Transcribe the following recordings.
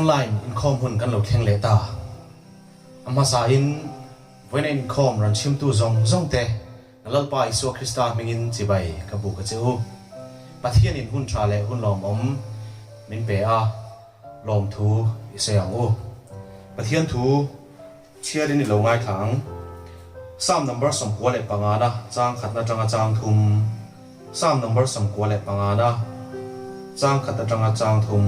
Online inkhawm hun kan lo thleng leh ta. A hmasain vawiina inkhawm rawn chhimtu zawng zawng te Lalpa Isua Krista hmingin chibai ka buk a che u. Pathianin hun tha leh hun lawmawm min pe a, lawmthu i sawi ang u. Pathian thu chhiarin i lo ngaithla ang. Psalm number 95 na chang khatna atanga chang thum. Psalm number 95 na chang khat atanga chang thum.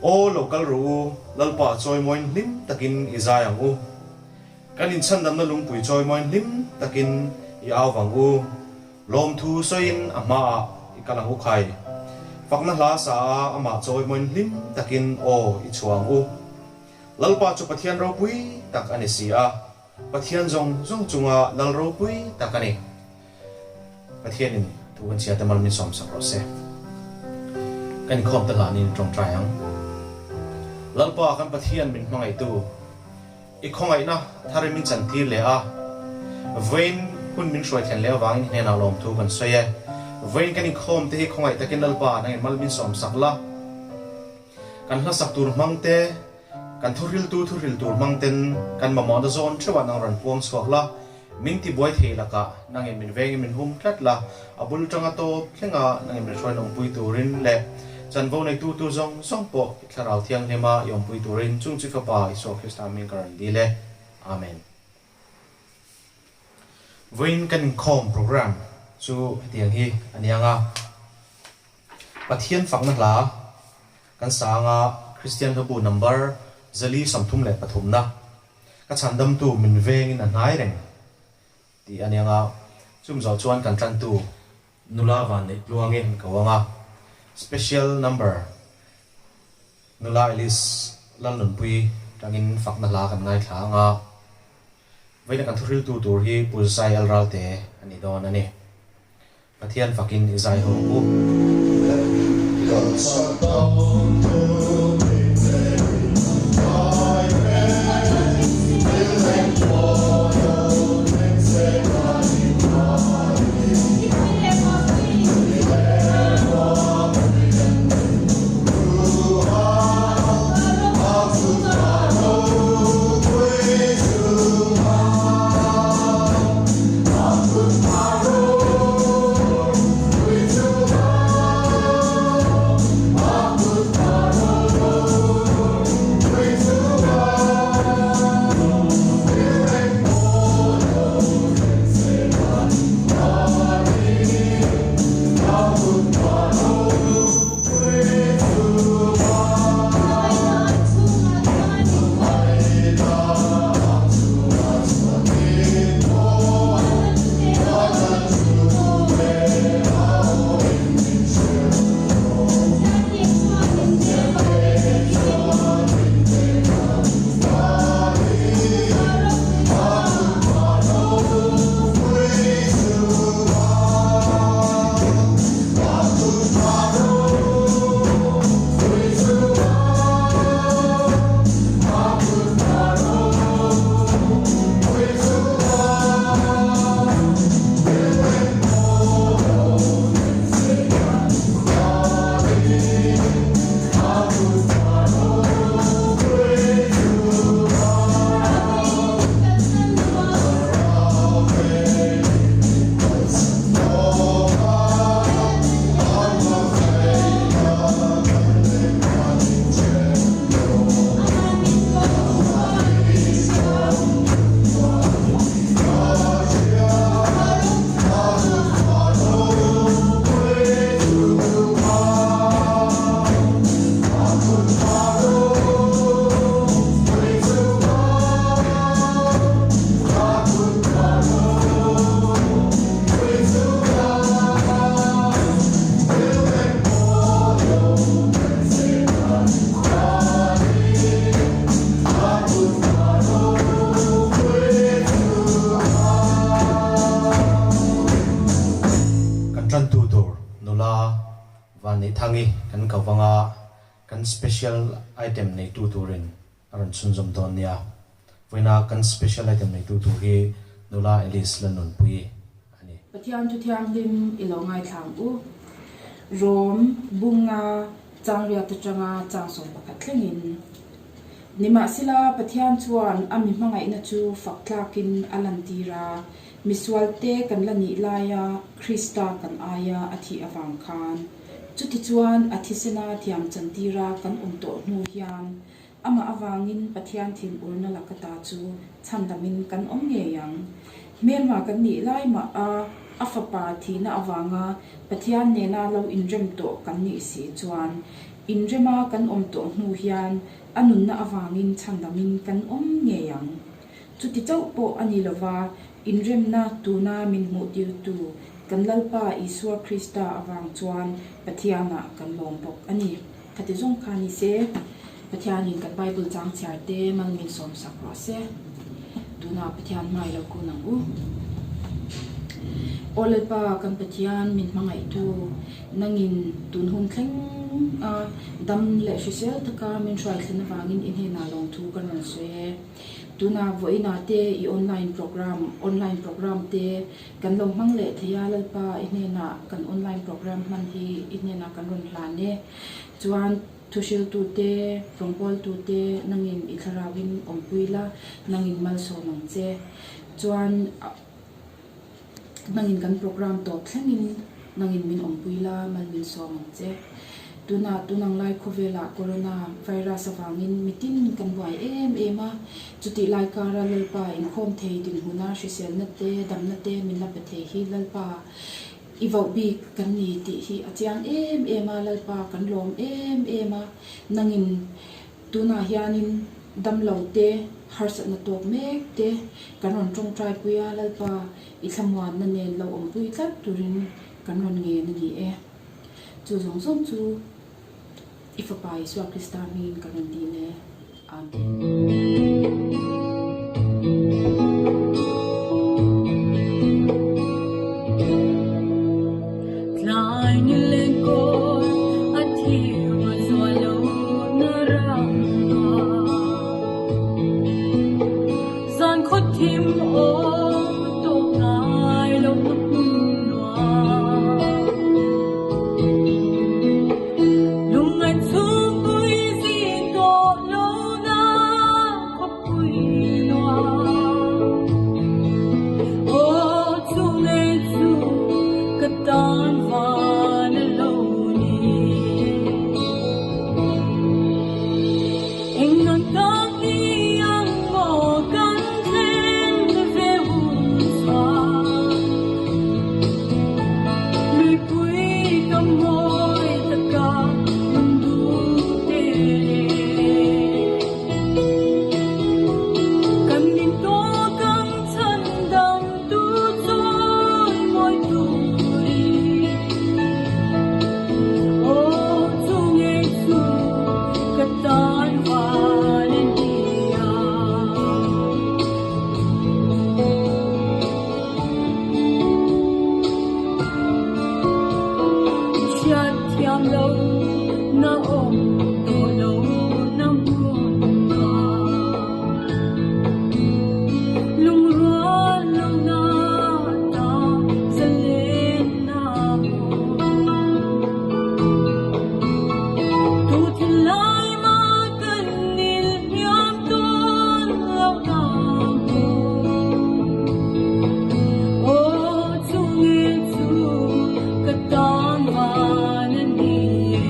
Aw lo kal ru u, Lalpa chawimawiin hlim takin i zai ang u. Kan inchhandamna lungpui chawimawiin hlim takin i au vang u. Lawmthu sawiin a hmaah i kal ang u khai. Fakna hla sa a amah chawimawiin hlim takin aw i chhuah ang u. Lalpa chu Pathian ropui tak a ni si a, Pathian zawng zawng chunga Lal ropui tak a ni. Pathianin thu kan chhiate mal min sawmsak rawh se. Kan inkhawm te hlanin tawngtai ang. Lalpa kan Pathian min hmangaihtu, i khawngaihna thar in min chantir leh a, vawiin hun min hruai thlen leh avangin i hnenah lawmthu kan sawi e. Vawiin kan inkhawm te hi khawngaih takin Lalpa nangin mal min sawmsak la. Kan hlasak tur hmang te, kan thuhriltu thuhril tur hmang ten kan mamawhna zawn theuhah nang rawn puang chhuak la, min ti buai thei lakah nangin min vengin min hum tlat la, a bul tanga tawp thlenga nangin min hruain awmpui turin leh chanvo neitu tu zawng zawng pawh i Thlarau Thianghlima i awmpui turin chung chi Fapa Isua Krista hming ka rawn dil e. Amen. Vawiin kan inkhawm program chu hetiang hi a niang a. Pathian fakna hla kan sa anga Kristian hlabu number 433 na ka chhandamtu min vengin a hnai reng tih a nia nga, chum zawh chuan kan tantu nula van neih tluangin ko anga special number nula Alice Lalnunpui tangin fakna hla kan ngaithla anga vawiina kan thuhriltu tur hi Pu Zai Elralte a ni dawn a ni. Pathian fakin i zai ho ang u. Kan tantu tur nula Vanneithangi kan ko vanga kan special item neitu turin a rawn chhunzawm dawn nia. Vawiina kan special item neitu tur hi nula Alice Lalnunpuii a ni. Pathian thu thianghlim i lo ngaithla ang u. Rom bunga. Chang riat atanga chang 11 thlengin. Nimahsela, Pathian chuan a mi hmangaihna chu fak tlakin a lantir a, misualte kan la nih laia Krista kan aia a thih avang khan. Chutichuan, a thisena thiam chantira kan awm tawh hnu hian Amah avangin Pathian thinurna laka ta chu chhandamin kan awm ngei ang. Hmelma kan nih lai mah a, a fapa thihna avanga Pathian nena lo inrem tawh kan nih si chuan, inrema kan awm tawh hnu hian a nunna avangin chhandamin kan awm ngei ang. Chuti chauh pawh a ni lova, inremna tuna min hmuhtirtu kan Lalpa Isua Krista avang chuan Pathianah kan lawm bawk a ni. Khati zawng kha ni se, Pathianin kan Bible chang chhiar te mal min sawm sak rawh se. Tunah Pathian hmai lo kun ang u. Aw Lalpa kan Pathian min hmangaihtu, nangin tun hun thleng a dam leh hrisel taka min hruai thlen avangin i hnenah lawmthu kan rawn sawi e. Tunah vawiinah te i online program, online program te Kan lo hmang leh thei a, Lalpa i hnenah kan online program hman hi i hnenah kan rawn hlan e. Chuan thuhriltute, rawngbawltute nangin i thlarauin awmpui la, nangin malsawm ang che. Chuan nangin kan program tawp thlengin nangin min awmpui la, mal min sawm ang che. Tunah tunang lai khawvelah Corona virus avangin mitin kan buai em em a, chutih lai kara Lalpa inkhawm thei dinhmuna hriselna te, damna te min la pe thei hi Lalpa i voh bik kan ni tih hi a chiang em em a, Lalpa kan lawm em em a, nangin tunah hianin damlo te, harsatna tawk mek te kan rawn tawngtai pui a, Lalpa i thlamuanna nen lo awmpui tlat turin kan rawn ngen a ni e. Chu zawng zawng chu i Fapa Isua Krista hmingin ka rawn dil e. Amen. Tlai ni leng kawl a thim a zual lo na ram Zan khaw thim awm tawh ngai lo na hmun nuam. Lungngaih chhungpui zing tawh lo na khawpui nuam. Aw chu ngei chu ka tan van a lo ni. Eng ang tak ni ang maw kan thlen ve hun chuan Luipui ka mawi taka lungduh te Kan min tawk ang chhan dang tu chawi mawi turin Aw chu ngei chu ka tan van a nia. Hriat thiam lo na awm tawh lo na hmun kha. Lungrual lo na ta zalen na hmun. Tu thil lai ma kan nil hniam tawn lo na hmun. Aw chu nge chu ka tan van a ni e.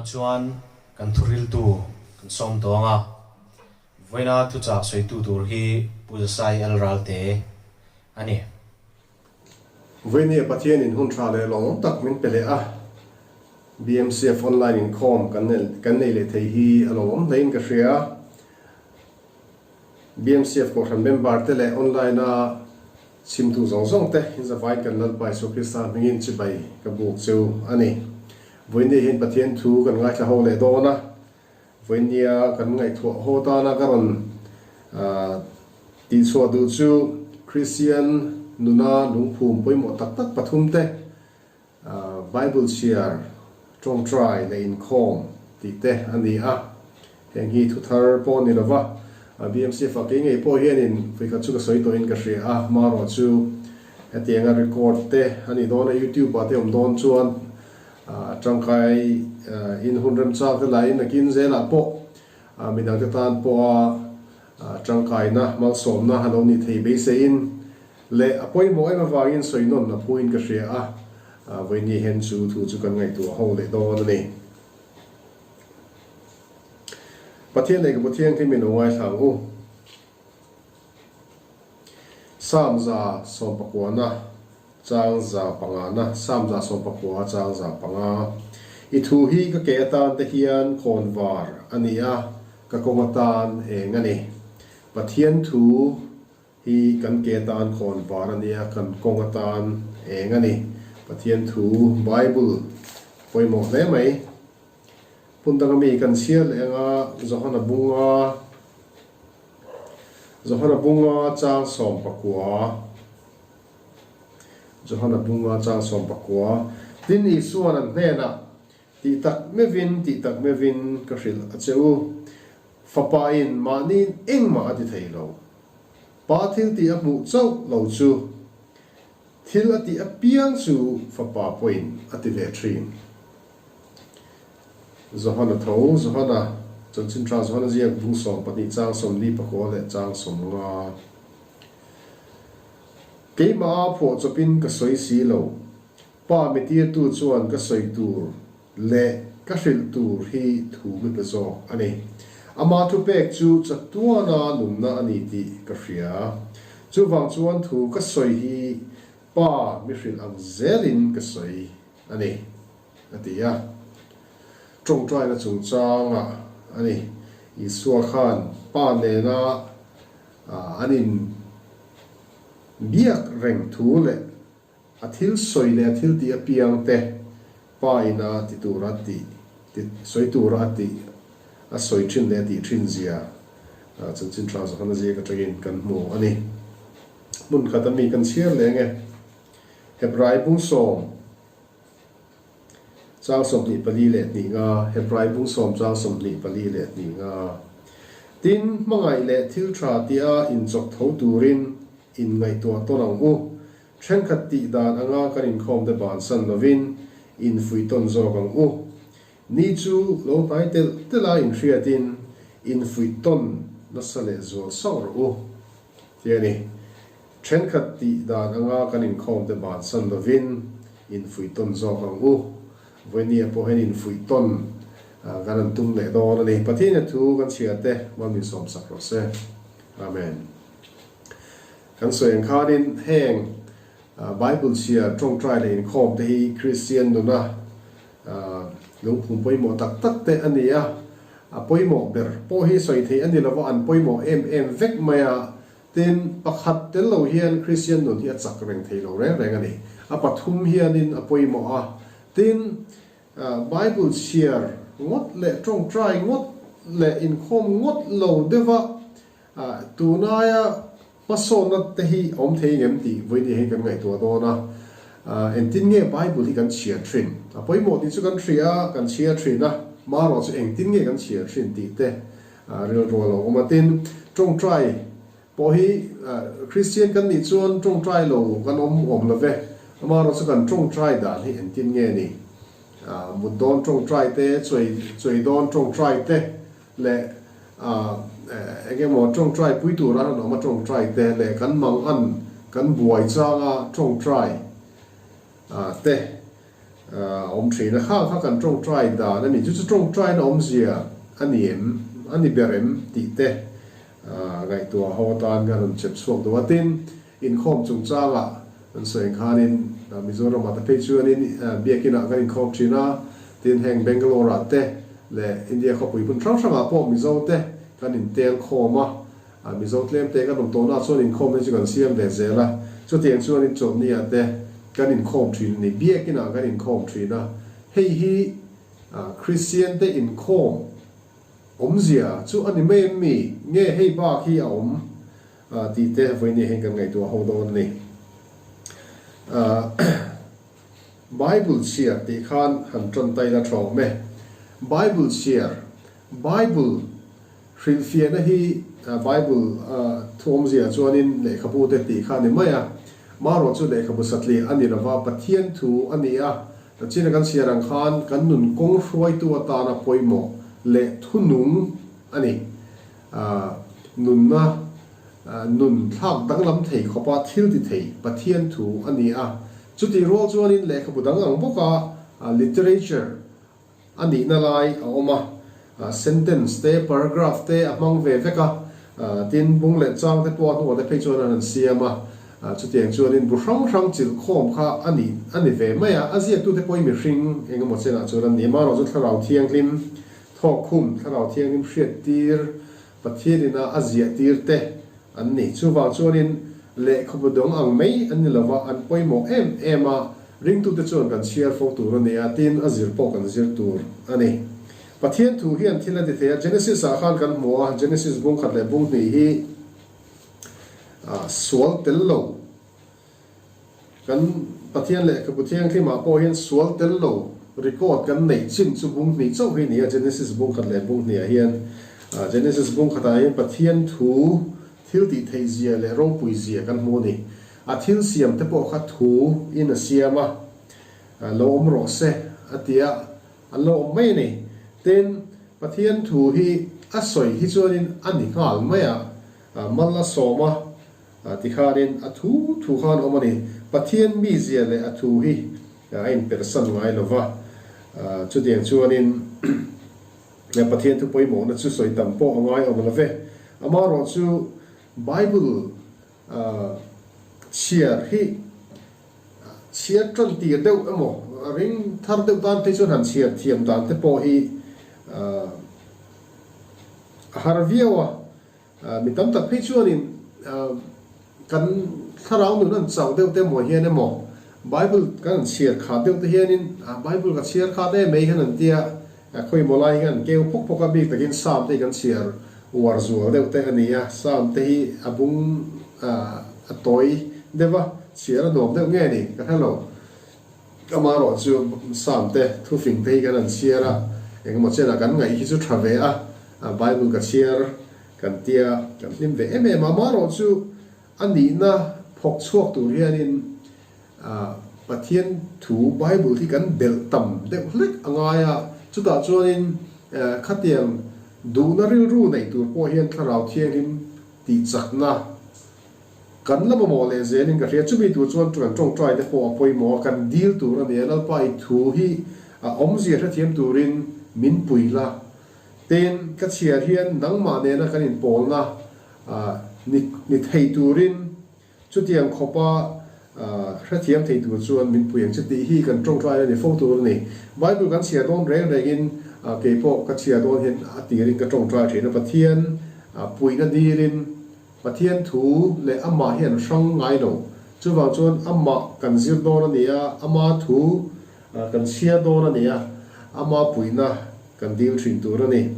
Tunah chuan kan thuriltu kan sawm tawng a, vawiina thuchah sawitu tur hi Pu Zasai L Ralte a ni. Vawinia Pathianin hun tha leh lawmawm tak min pe leh a, BMCF online inkhawm kan nei leh thei hi a lawmawm hlein ka hria. BMCF Kohhran member te leh online a chhimtu zawng zawng te in zavai kan Lalpa Isua Krista hmingin chibai ka buk cheu a ni. Vawinia hian Pathian thu kan ngaithla ho leh dawn a, vawinia kan ngaihtuah haw tana ka rawn tihchhuah duh chu Kristian nuna lungphum pawimawh tak tak pathum te, Bible chhiar, tawngtai leh inkhawm tih te a ni a. Heng hi thuthar pawh a ni lova, BMCF ah kei ngei pawh hianin vawikhat chu ka sawi tawhin ka hria a, marawh chu hetianga record te a nih dawn a, YouTube ah te awm dawn chuan tangkai in hun remchang te lahin nakin zelah pawh midangte tan pawha tangkaina malsawmna a lo nih thei beiseiin Leh a pawimawh em avangin sawi nawn a phuin ka hria a, vawiini hian chu thu chu kan ngaihtuah ho leh dawn a ni. Pathian lehkhabu thianghlim in lo ngaithla ang u. Psalm 119 chang 5 na, Psalm 19 chang 5. I thu hi ka ke atan te hian khawnvar a ni a, ka kawng atan eng a ni. Pathian thu Hi kan ke atan khawn var a nia, kan kawng atan eng a ni. Pathian thu, Bible, pawimawh hle mai. Hmun danga mi kan chhiar leh anga Johana bunga, Johana bunga chang 19, Johana bunga chang 19, Tin Isuan an hnenah, Tih tak meuhin, tih tak meuhin ka hrilh a che u. Fapa in mahniin engmah a ti thei lo. Pa thil tih a hmuh chauh lo chu thil a tih apiang chu fapa pawhin a ti ve thin. Johana tho, Johana, Chanchin Tha Johana ziak bung 12 chang 49 leh chang 50. Keimah a phuah chawpin ka sawi si lo. Pa mitirtu chuan ka sawi tur leh ka hrilh tur hi thu mi pe zawk a ni. Ama thupek chu chatuana nunna a ni tih ka hria. Chuvang chuan thu ka sawi hi Pa mi hrilh ang zelin ka sawi a ni, a ti a. Tawngtaina chungchangah a ni. Isua khan Pa nena an in biak reng thu leh A thil sawi leh a thil tih apiang te pa ina ti tura tih, ti sawi tura a tih, a sawi thin leh a tih thin zia chanchin tha Johana ziak atangin kan hmu a ni. Hmun khat ami kan chhiar leh nge? Hebrai bung sawm chang 24 leh hnih nga, Hebrai bung sawm chang 24 leh hnih nga. Tin, hmangaih leh thil tha tia inchawk tho turin inngaihtuah tawn ang u. Thenkhat tih dan anga kan inkhawm te bansan lovin infuih tawn zawk ang u. Ni chu lo hnai telh telh a inhriatin infuih tawn nasa leh zual sauh rawh u. Ti a ni. Thenkhat tih dan anga kan inkhawm te bansan lovin infuih tawn zawk ang u. Vawinia pawh hian infuih tawn kan han tum leh dawn a ni. Pathian thu kan chhiar te mal min sawmsak rawh se. Amen. Kan sawi ang khanin heng Bible chhiar tawngtai leh inkhawm te hi Kristian nuna lungphum pawimawh tak tak te a ni a, a pawimawh ber pawh hi sawi theih a ni lova an pawimawh em em vek mai a, tin pakhat tel lo hian Kristian nun hi a chak reng thei lo reng reng a ni. A pathum hianin a pawimawh a, tin Bible chhiar ngawt leh tawngtai ngawt leh inkhawm ngawt lo deuha Tunaia hmasawnna te hi a awm thei ngem tih vawiin hi kan ngaihtuah dawn a. Engtin nge Bible hi kan chhiar thin? A pawimawh tih chu kan hria a, kan chhiar thin a, marawh chu engtin nge kan chhiar thin tih te rilru a lo awm a. Tin, tawngtai pawh hi Kristian kan nih chuan tawngtai lo kan awm awm lo ve, amarawh chu kan tawngtai dan hi engtin nge ni? Mut dawn tawngtai te, chawi dawn tawngtai te, leh eng emaw tawngtai pui tura an awm a tawngtai te leh kan mang an kan buai changa tawngtai te A awm thin a, khang kha kan tawngtai dan a ni, chu chu tawngtaina awmzia a ni em, a ni ber em tih te ngaihtuah ho atan kan rawn chep chhuak duh a. Tin, inkhawm chungchangah kan sawi ang khanin Mizoramah te phei chuanin Biakinah kan inkhawm thin a, tin heng Bangalore-ah te leh India khawpui hmun hrang hrangah pawh Mizo te kan intel khawm a, Mizo tlem te kan awm tawhnaah chuan inkhawm hi chu kan siam ve zel a, chutiang chuanin chawlhniah te Kan inkhawm thin a ni, biakinah kan inkhawm thin a, hei hi Kristian te inkhawm awmzia chu a ni mai em mi? Nge hei bak hi a awm tih te vawinia hian kan ngaihtuah ho dawn a ni. Bible chhiar tih khan han tan ta ila tha awm e. Bible chhiar, Bible Hrilhfiahna hi Bible thu awmzia chuanin lehkhabu te tih kha a ni mai a, marawh chu lehkhabu satliah a ni lova, Pathian thu a ni a, china kan chhiar ang khan kan nun kawng hruaitu atana pawimawh leh thunung a ni. Nunna nun thlak danglam thei khawpa thil ti thei Pathian thu a ni a, chutih rual chuanin lehkhabu dang ang bawka literature A nihna lai a awm a, sentence te, paragraph te a hmang ve vek a, tin bung leh chang te pawh a hnuah te phei chuan an han siam a, chutiang chuanin bu hrang hrang chilh khawm kha a ni a ni ve mai a, a ziaktute pawhin mihring eng emaw chenah chuan an ni. Amaherawhchu Thlarau Thianghlim thawkkhum, Thlarau Thianghlim hriattir, Pathianin a a ziahtir te an ni. Chuvang chuanin lehkhabu dawng ang mai an ni lova, an pawimawh em em a, ringtute chuan kan chhiar fo tur a ni a, tin a zir pawh kan zir tur a ni. Pathian thu hian thil a ti thei a, Genesis ah khan kan hmu a, Genesis bung khat leh bung hnih hi sual tel lo, kan Pathian lehkhabu thianghlimah pawh hian sual tel lo record kan neih chin chu bung hnih chauh hi a ni a, Genesis bung khat leh bung hniah hian. Genesis bung khatah hian Pathian thu thil tih theih zia leh ropui zia kan hmu a ni. A thil siam te pawh kha thu in a siam a, lo awm rawh se a ti a, an lo awm mai a ni. Tin, Pathian thu hi a sawi hi chuanin a ni nghal mai a, mal a sawm a, Tikhanin a thu thu khan awm a ni. Pathian mizia leh a thu hi a inpersan ngai lo va. Chutiang chuanin Pathian thu pawimawhna chu sawi tam pawh a ngai awm lo ve. Amaherawh chu Bible chhiar hi chhiar tan tir deuh emaw ring thar deuh tan phei chuan han chhiar thiam dan te pawh hi a har viau a. Mi tam tak phei chuanin kan thlarau nun an chauh deuh te emaw hian emaw Bible kan han chhiar khat deuh te hianin Bible ka chhiar khat em mai hian an tia khawimaw lai hian an keu phawk phawk a, bik takin Psalm te hi kan chhiar uar zual deuh te a ni a, Psalm te hi a bung a tawi deuh a, chhiar a nuam deuh nge ni ka hre lo. Amaherawh chu Psalm te thufing te hi kan han chhiar a, engemaw chenah kan ngaih hi chu tha ve a, Bible ka chhiar kan tia kan hlim ve em em a, amaherawh chu a nihna phawk chhuak tur hianin Pathian thu Bible hi kan belh tam deuh hlek a ngai a, chutah chuanin khatiang duhna rilru neih tur pawh hian Thlarau Thianghlim tihchakna Kan la mamawh leh zelin ka hria. Chumi tur chuan kan tawngtai te pawh a pawimawh a, kan dil tur a ni a. Lalpa i thu hi a awmzia hrethiam turin min pui la. Tin, ka chhiar hian nangmah nena kan inpawlna ni ni thei turin chutiang khawpa hrethiam thei tur chuan min pui ang che tih hi kan tawngtai a ni fo tur a ni. Bible kan chhiar dawn reng rengin keipawh ka chhiar dawn hian a tirin ka tawngtai thin a. Pathian puihna dilin Pathian thu leh amah hi an hrang ngai lo. Chuvang chuan amah kan zir dawn a ni a, ama thu kan chhiar dawn a ni a, ama puihna kan dil thin tur a ni.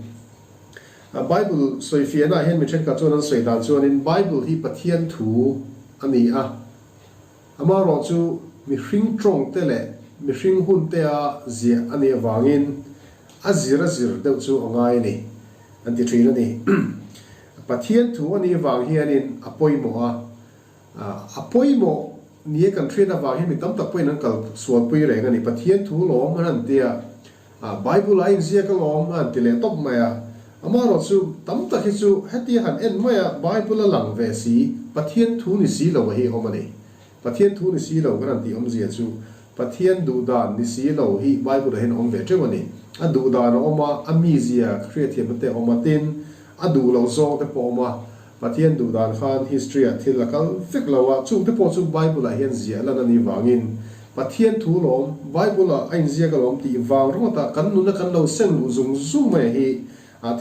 Bible sawifiahnaah hian mi thenkhat chuan an sawi dan chuanin Bible hi Pathian thu a ni a, amaherawh chu mihring tawng te leh mihring hun te a ziah a nih avangin a zir a zir deuh chu a ngai a ni an ti thin a ni. Pathian thu a nih avang hianin a pawimawh a, a pawimawh nia kan hriat avang hian mi tam tak pawhin an kal sualpui reng a ni. Pathian thu lawm an han ti a, Bible ah a inziak alawm a han ti leh tawp mai a. Amaherawh chu tam tak hi chu hetia han en mai a, Bible a lang ve si, Pathian thu ni si lo a hi a awm a ni. Pathian thu ni si lo kan han tih awmzia chu Pathian duh dan ni si lo hi Bible ah hian a awm ve teuh a ni. A duh dan a awm a, a mizia hriatthiamna te a awm a, tin, a duh loh zawng te pawh a awm a. Pathian duh dan khan history ah thil a kal vek lo a, chung te pawh chu Bible ah hian ziah lan a nih vangin Pathian thu lawm, Bible ah a inziak alawm tih vang ringawt a kan nuna kan lo seng luh zung zung mai hi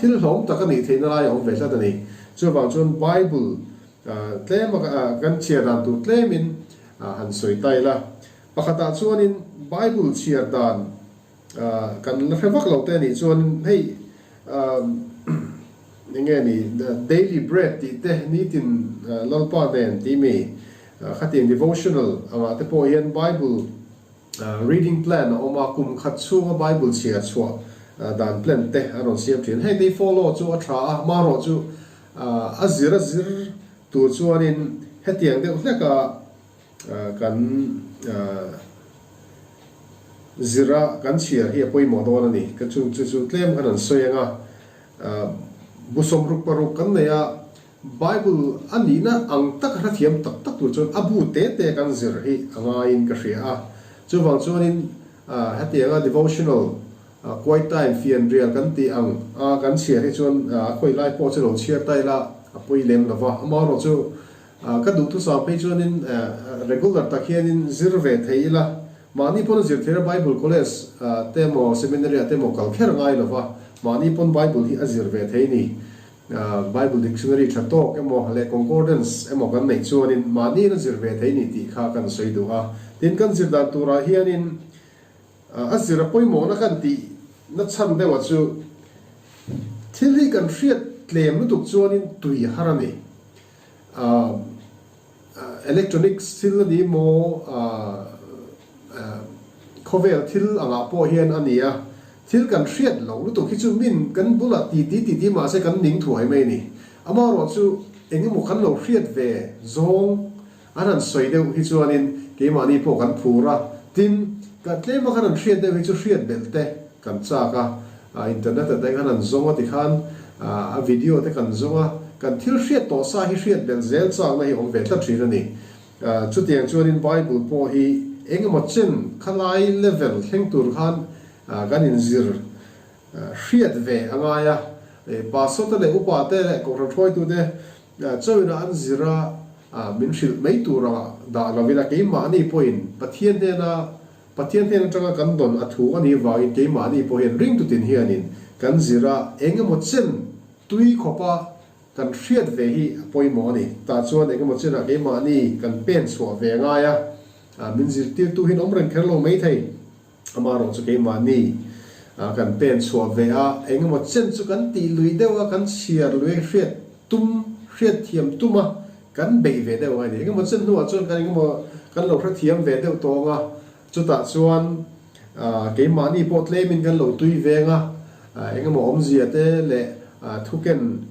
thil hlawm tak a nih theihna lai a awm ve tlat a ni. Chuvang chuan Bible tlem a kan chhiar dan tur tlemin han sawi ta ila. Pakhatah chuanin Bible chhiar dan Kan la hre vak lo te anih chuan hei eng nge ni daily bread tih te nitin Lalpa nen tih mi khatiang devotional angah te pawh hian Bible reading plan a awm a, kum khat chhunga Bible chhiar chhuah dan plan te a rawn siam thin. Heng te hi follow chu a tha a, marawh chu a zir a zir tur chuanin hetiang deuh hleka Kan zira kan chhiar hi a pawimawh dawn a ni. Ka chu chu chu tlem khan an sawi ang a, bu 66 kan nei a, Bible a nihna ang taka hrethiam tak tak tur chuan a bu te te kan zir hi a ngaiin ka hria a. Chuvang chuanin hetianga devotional quiet time fianrial kan tih ang a kan chhiar hi chuan a khawi lai pawh chu lo chhiar ta ila a pawi lem lova, amaherawh chu Ka duhthusam phei chuanin regular tak hianin zir ve thei ila, mahni pawn zir theih a Bible College te emaw Seminary ah te emaw kal kher ngai lova, mahni pawn Bible hi a zir ve thei ni. Bible dictionary tha tawk emaw leh concordance emaw kan neih chuanin mahniin a zir ve thei ni tih kha kan sawi duh a. Tin, kan zir dan turah hianin a zir a pawimawhna kan tih na chhan deuhah chu thil hi kan hriat tlem lutuk chuanin tui har a ni. Electronics thil a ni maw khawvel thil angah pawh hian a ni a, thil kan hriat loh lutuk hi chu min kan bulah ti ti ti ti mahse kan ning thuai mai a ni. Amaherawh chu eng emaw kan lo hriat ve zawng an han sawi deuh hi chuanin keimahni pawh kan phur a, tin ka tlema kan han hriat deuh hi chu hriat belh te kan chak a, Internet ah te khan an zawng a tikhan a video te kan zawng a, kan thil hriat tawh sa hi hriat belh zel chakna hi awm ve tlat thin a ni. Chutiang chuanin Bible pawh hi eng emaw chen khalai level thleng tur khan kan inzir hriat ve a ngai a, pastor te leh upa te leh kohhran hruaitute chawina an zir a, min hrilh mai tur anga dah lovin a keimahni pawhin Pathian hnena Pathian hnen atanga kan dawn a thu a nih vangin keimahni pawh hian ringtutin hianin kan zir a, eng emaw chen tui khawpa kan hriat ve hi a pawimawh a ni. Tah chuan eng emaw chenah keimahni kan pen chhuah ve a ngai a, min zirtirtu hian awm reng kher lo maithei. Amaherawh chu keimahni kan pen chhuah ve a, eng emaw chen chu kan tih lui deuh a, kan chhiar lui hriat tum, hriat thiam tum a, Kan beih ve deuh a ni. Engemaw chen hnuah chuan kan engemaw kan lo hrethiam ve deuh tawng a, chutah chuan keimahni pawh tlemin kan lo tui veng a, engemaw awmzia te leh thuken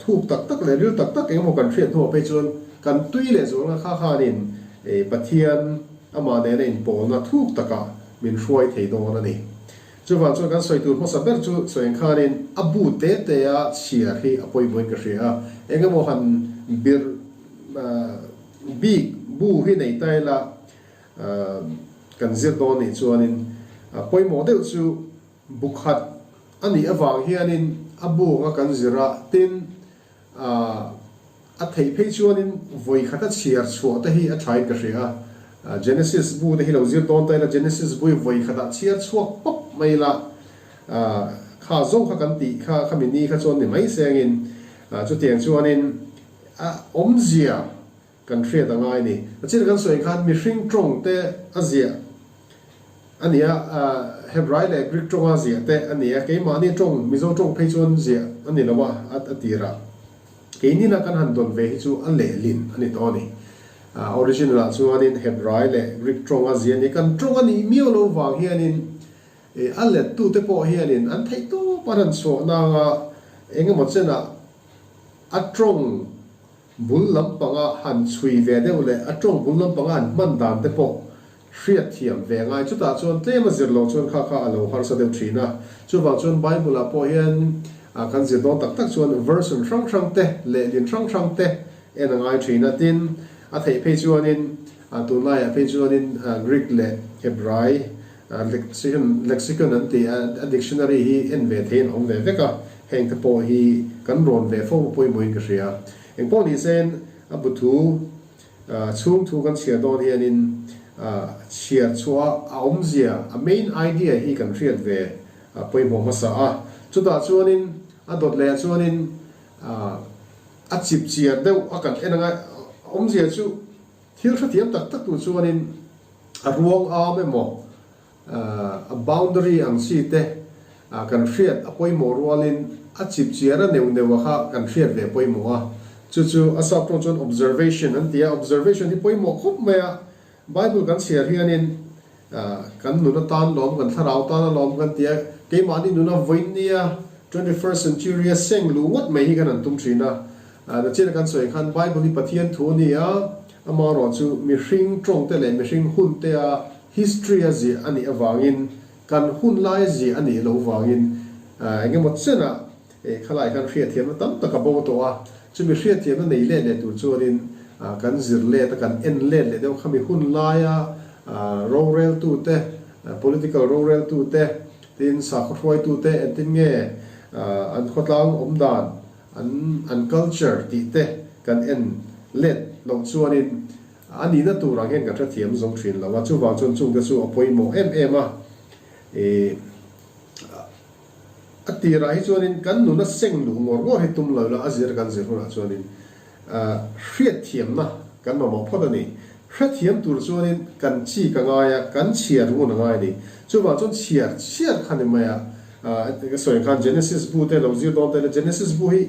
thuk tak tak leh ril tak tak engemaw kan hriat hnuah phei chuan kan tui leh zual nga kha khanin Pathian amah nena inpawlna thuk takah min hruai thei dawn a ni. Chuvang chuan kan sawi tur hmasa ber chu sawi ang khanin a bu te te a chhiar hi a pawimawhin ka hria a, eng emaw han bir bik bu hi nei ta ila kan zir dawn nih chuanin pawimawh deuh chu bu khat a nih avang hianin a bu anga kan zir a, tin A theih phei chuanin vawi khata chhiar chhuah te hi a thain ka hria a, Genesis bu te hi lo zir dawn ta ila, Genesis bu hi vawi khatah chhiar chhuak pawp mai ila, kha zawng kha kan tih kha khami ni kha chuan ni mai sengin chutiang chuanin a awmzia kan hriat a ngai ni. A chil kan sawi khan mihring tawng te a ziah a ni a, Hebrai leh Greek tawnga ziah te a ni a, keimahni tawng Mizo tawng phei chuan ziah a ni lo a, a tirah. Keinina kan han dawn ve hi chu a lehlin a ni tawh a ni. Original ah chuanin Hebrai leh Greek tawnga ziah a ni. Kan tawng a nih miau lo vang hianin a lettute pawh hianin an theih tawp an han chhuah nanga engemaw chenah a tawng Bul lampanga han chhui ve deuh leh a tawng bul lampanga han hman dan te pawh hriat thiam ve ngai. Chutah chuan tlem a zir lo chuan kha kha a lo harsa deuh thin a. Chuvang chuan Bible ah pawh hian kan zir dawn tak tak chuan version hrang hrang te lehlin hrang hrang te en a ngai thin a. Tin, a theih phei chuanin tunlaiah phei chuanin Greek leh. Hebrai lexicon lexicon an tih a dictionary hi en ve theiin a awm ve vek a, heng te pawh hi kan rawn ve fo pawimawhin ka hria. Engpawh ni sen a bu thu chhung thu kan chhiar dawn hianin chhiar chhuah a awmzia a main idea hi kan hriat ve pawimawh hmasa a, chutah chuanin a dawt lehah chuanin a chip chiar deuh a kan en anga awmzia chu Thil hrethiam tak tak tur chuanin a ruang am emaw, a boundary ang chi te kan hriat a pawimawh rualin a chip chiar a neuh neuh a kha kan hriat ve pawimawh a. Chu chu a sap tawng chuan observation an ti a, observation hi pawimawh khawp mai a. Bible kan chhiar hianin kan nun atan lawm, kan thlarau tan a lawm kan ti a, keimahni nuna vawinia 21st century a seng luh ngawt mai hi kan han tum thin a. Nachina kan sawi khan Bible hi Pathian thu a ni a, amaherawh chu mihring tawng te leh mihring hun te a history a ziah a nih avangin kan hun lai a ziah a nih loh vangin eng emaw chenah khalai khan hriatthiamna tam tak a bo tawh a, chumi hriatthiamna nei let leh tur chuanin kan zir let a, kan en let leh deuh khami hun laia roreltute, political roreltute, tin sakhaw hruaitute engtin nge an khawtlang awm dan An an culture tih te kan en let loh chuanin a nihna tur ang hian kan hrethiam zo thin lo a, chuvang chuan chungte chu a pawimawh em em a. Ih a tirah hi chuanin kan nuna seng luh ngawr ngawr hi tum lo ila a zir kan zir hunah chuanin hriatthiamna kan mamawh phawt a ni. Hrethiam tur chuanin kan chi ka ngai a, kan chhiar ngun a ngai a ni. Chuvang chuan chhiar chhiar kha ni mai a. Ka sawi khan Genesis bu te lo zir dawn ta ila, Genesis bu hi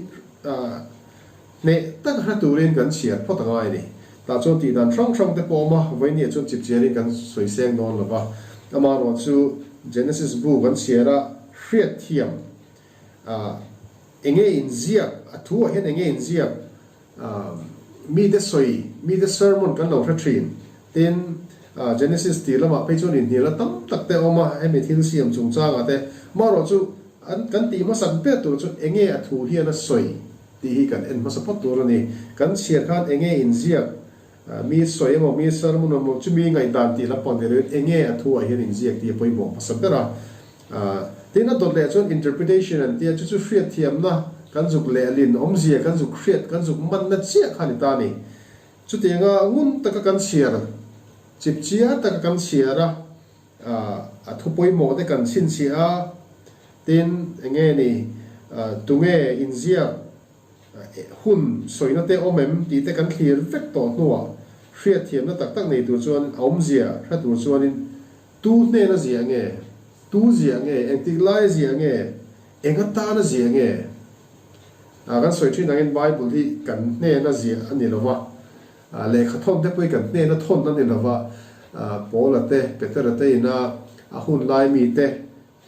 hneh tak hre turin kan chhiar phawt a ngai a ni. Tah chuan tih dan hrang hrang te pawh a awm a, vawinia chuan chip chiarin kan sawi seng dawn lo va. Amaherawh chu Genesis bu kan chhiar a, hriatthiam enge inziak, a thu ah hian enge inziak, Mite sawi, mite sermon kan lo hre thin. Tin, Genesis tih lamah phei chuan inhnialna tam tak te a awm a, hemi thil siam chungchangah te. Marawh chu an kan tih hmasak ber tur chu enge a thu hian a sawi tih hi kan en hmasa phawt tur a ni. Kan chhiar khan enge inziak, mi sawi emaw, mi sermon emaw, chumi ngaihdan tih lam pawh ni loin enge a thu ah hian inziak tih a pawimawh hmasa ber a. Tin a dawt leh chuan interpretation an tia, chu chu hriatthiamna kan zuk lehlin awmzia kan zuk hriat kan zuk manna chiah kha a ni ta a ni. Chutianga ngun taka kan chhiar, chip chiar taka kan chhiar a, a thu pawimawh te kan chhinchhiah a, tin enge ni tunge inziak hun sawina te awm em tih te kan thlir vek tawh hnuah hriatthiamna tak tak nei tur chuan a awmzia hre tur chuanin Tu hnena ziah nge? Tu ziah nge? Engtik laia ziah nge? Eng atana ziah nge? Ah, kan sawi thin angin Bible hi kan hnena ziah a ni lo va, ah, lehkha thawn te pawh hi kan hnena thawn a ni lo va, ah, Paula te, Petera te ina a hun lai mi te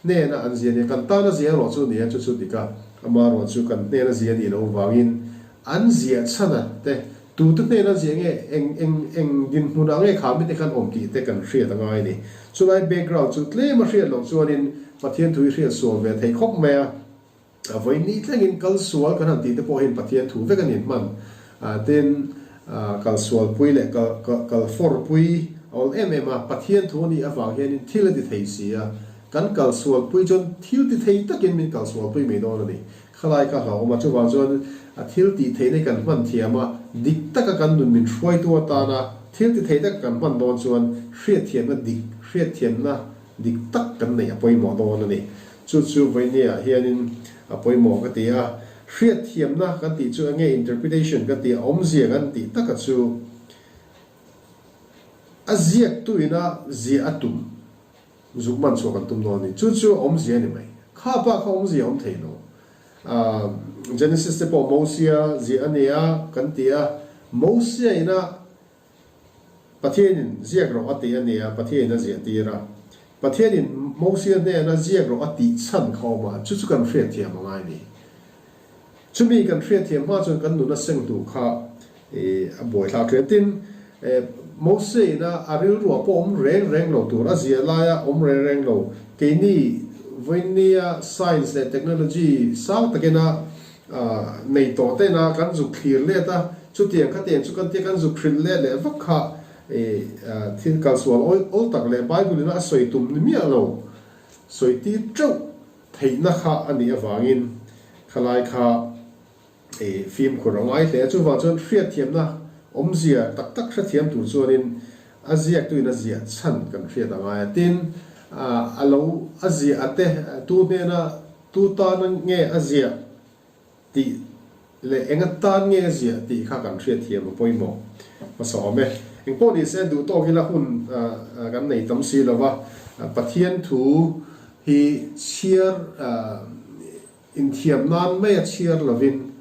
hnena an ziah a ni a, kan tana ziah erawh chu a ni a, chu chu dik a, amaherawh chu kan hnena ziah a nih loh vangin an ziah chhana te Tute hnena ziah nge eng eng eng dinhmunah nge kha mite khan awm tih te kan hriat a ngai a ni. Chulai background chu tlem a hriat loh chuanin Pathian thu hi hriat sual ve thei khawp mai a. A vawi ni thlengin kal sual kan han tih te pawh hian Pathian thu vek a ni hman. Tin, kal sualpui leh kal kal fawrpui a awl em em a, Pathian thu a nih avang hianin thil a ti thei si a. Kan kal sualpui chuan thil ti thei takin min kal sualpui mai dawn a ni. Khalai ka hlauhawm a, chuvang chuan a thil tih theihna hi kan hman thiam a, dik taka kan nun min hruaitu atana thil ti thei taka kan hman dawn chuan hriatthiamna dik, hriatthiamna dik tak kan neih a pawimawh dawn a ni. Chu chu vawinia hianin a pawimawh ka ti a, hriatthiamna kan tih chu enge interpretation kan tih a awmzia kan tih taka chu a ziaktuina ziah a tum. Zuk man chhuah kan tum dawn a ni. Chu chu awmzia a ni mai. Kha pa kha awmzia a awm thei lo. Genesis te pawh Mosia ziah a ni a kan ti a, Mosia ina Pathianin ziak rawh a ti a ni a, Pathianin a ziah tir a. Pathianin Mosia hnena ziak rawh a tih chhan kha awm a, chu chu kan hriatthiam a ngai a ni. Chumi kan hriatthiam hma chuan kan nuna seng hnu kha a buaithlak hle. Tin, Mose-ina a rilruah pawh awm reng reng lo tur, a zia laia awm reng reng lo, keini vawinia science leh technology sang takina nei tawh tena kan zuk thlir let a, chutiang khatiang chu kan tia kan zuk hrilh let leh vak kha. Thil kalsual awl tak leh Bible in a sawi tum ni miah lo sawi tir teuh theihna kha a nih avangin khalai kha fimkhur a ngai hle a. Chuvang chuan hriatthiamna awmzia tak tak hrethiam tur chuanin a ziaktuin a ziah chhan kan hriat a ngai a. Tin, a lo a ziah a te tu hnena tu tan nge a ziah tih leh eng atan nge a ziah tih kha kan hriatthiam a pawimawh hmasa awm e. Engpawh ni se duh tawk ila hun kan nei tam si lo va, Pathian thu hi chhiar inthiam nan mai a chhiar lovin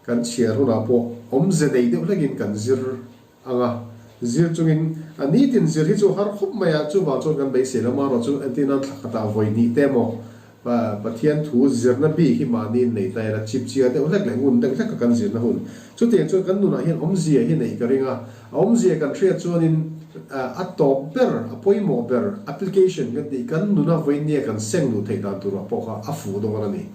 kan chhiar hunah pawh awmze nei deuh hlekin kan zir ang a, zir chungin a nitin zir hi chu har khawp mai a, chuvang chuan kan beisei lo marawh chu entir nan thla khatah vawi hnih te emaw Pathian thu zirna bik hi mahni in nei ta ila chip chiar deuh hlek leh ngun deuh hlek a kan zirna hun. Chutiang chuan kan nunah hian awmzia hi neih ka ring a, a awmzia kan hriat chuanin a tawp ber, a pawimawh ber application kan tih kan nuna vawinia kan seng luh theih dan turah pawh kha a fuh dawn a ni.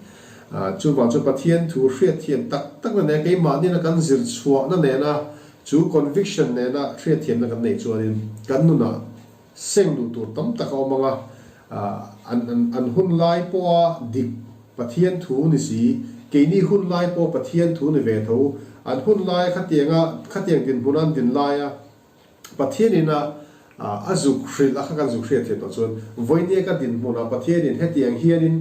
Chuvang chuan Pathian thu hriatthiam tak takna nen keimahniina kan zir chhuahna nena Chu conviction nena hriatthiamna kan neih chuanin kan nunah seng duh tur tam tak a awm ang a, an an hun lai pawha dik Pathian thu ni si, keini hun lai pawh Pathian thu ni ve tho, an hun lai khatianga khatiang dinhmun an din laia Pathianin a a zuk hrilh a kha kan zuk hriatthiam tawh chuan vawinia ka dinhmunah Pathianin hetiang hianin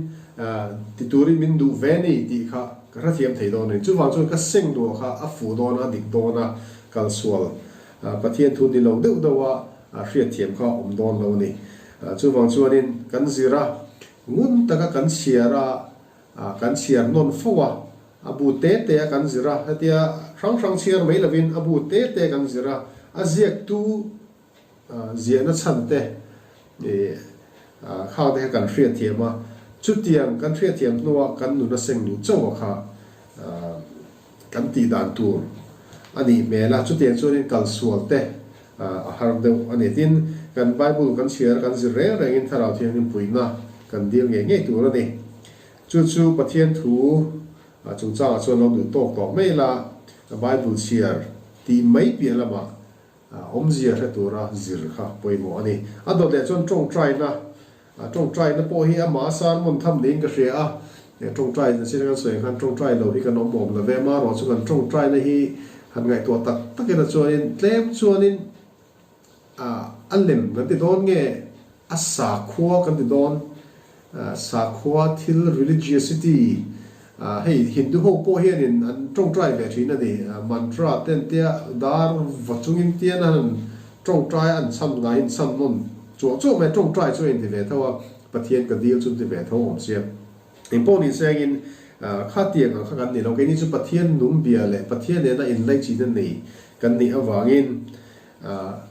ti turin min duh ve ni tih kha Ka hrethiam thei dawn a ni. Chuvang chuan ka seng duh kha a fuh dawn a, dik dawn a, kalsual Pathian thu ni lo deuh deuh a hriatthiam kha awm dawn lo a ni. Chuvang chuanin kan zir a, ngun taka kan chhiar a, kan chhiar nawn fo a, a bu te te a kan zir a, hetia hrang hrang chhiar mai lovin a bu te te kan zir a, a ziaktu Ziahna chhan te khang te kha kan hriatthiam a, chutiang kan hriatthiam hnua kan nun a seng duh chauh a kha kan tih dan tur a nih hmel a, chutiang chuanin kalsual te a har deuh a ni. Tin, kan Bible kan chhiar a kan zir reng rengin Thlarau Thianghlim puihna kan dil ngei ngei tur a ni. Chu chu Pathian thu chungchangah chuan lo duh tawk tawh mai ila, Bible chhiar tih mai piah lamah Awmzia hre tura zir kha pawimawh a ni. A dawt leh chuan tawngtaina, tawngtaina pawh hi amah a sermon tham niin ka hria a, tawngtai na chin a kan sawi ang khan tawngtai lo hi kan awm awm lo ve, amaherawh chu kan tawngtaina hi han ngaihtuah tak tak ila chuanin tlem chuanin a lem kan ti dawn nge a sakhua kan ti dawn Sakhua thil religiosity hei Hindu ho pawh hianin an tawngtai ve thin a ni. Mantra te an tia dar va chungin tian an han tawngtai a an chhan ngaiin chhan nawn chuah chuah mai a, tawngtai chu a inti ve tho a, Pathian ka dil chu an ti ve tho awm sia. Engpawh ni sengin khatiang ang kha kan ni lo, keini chu Pathian nung bia leh Pathian nena inlaichin a nei kan nih avangin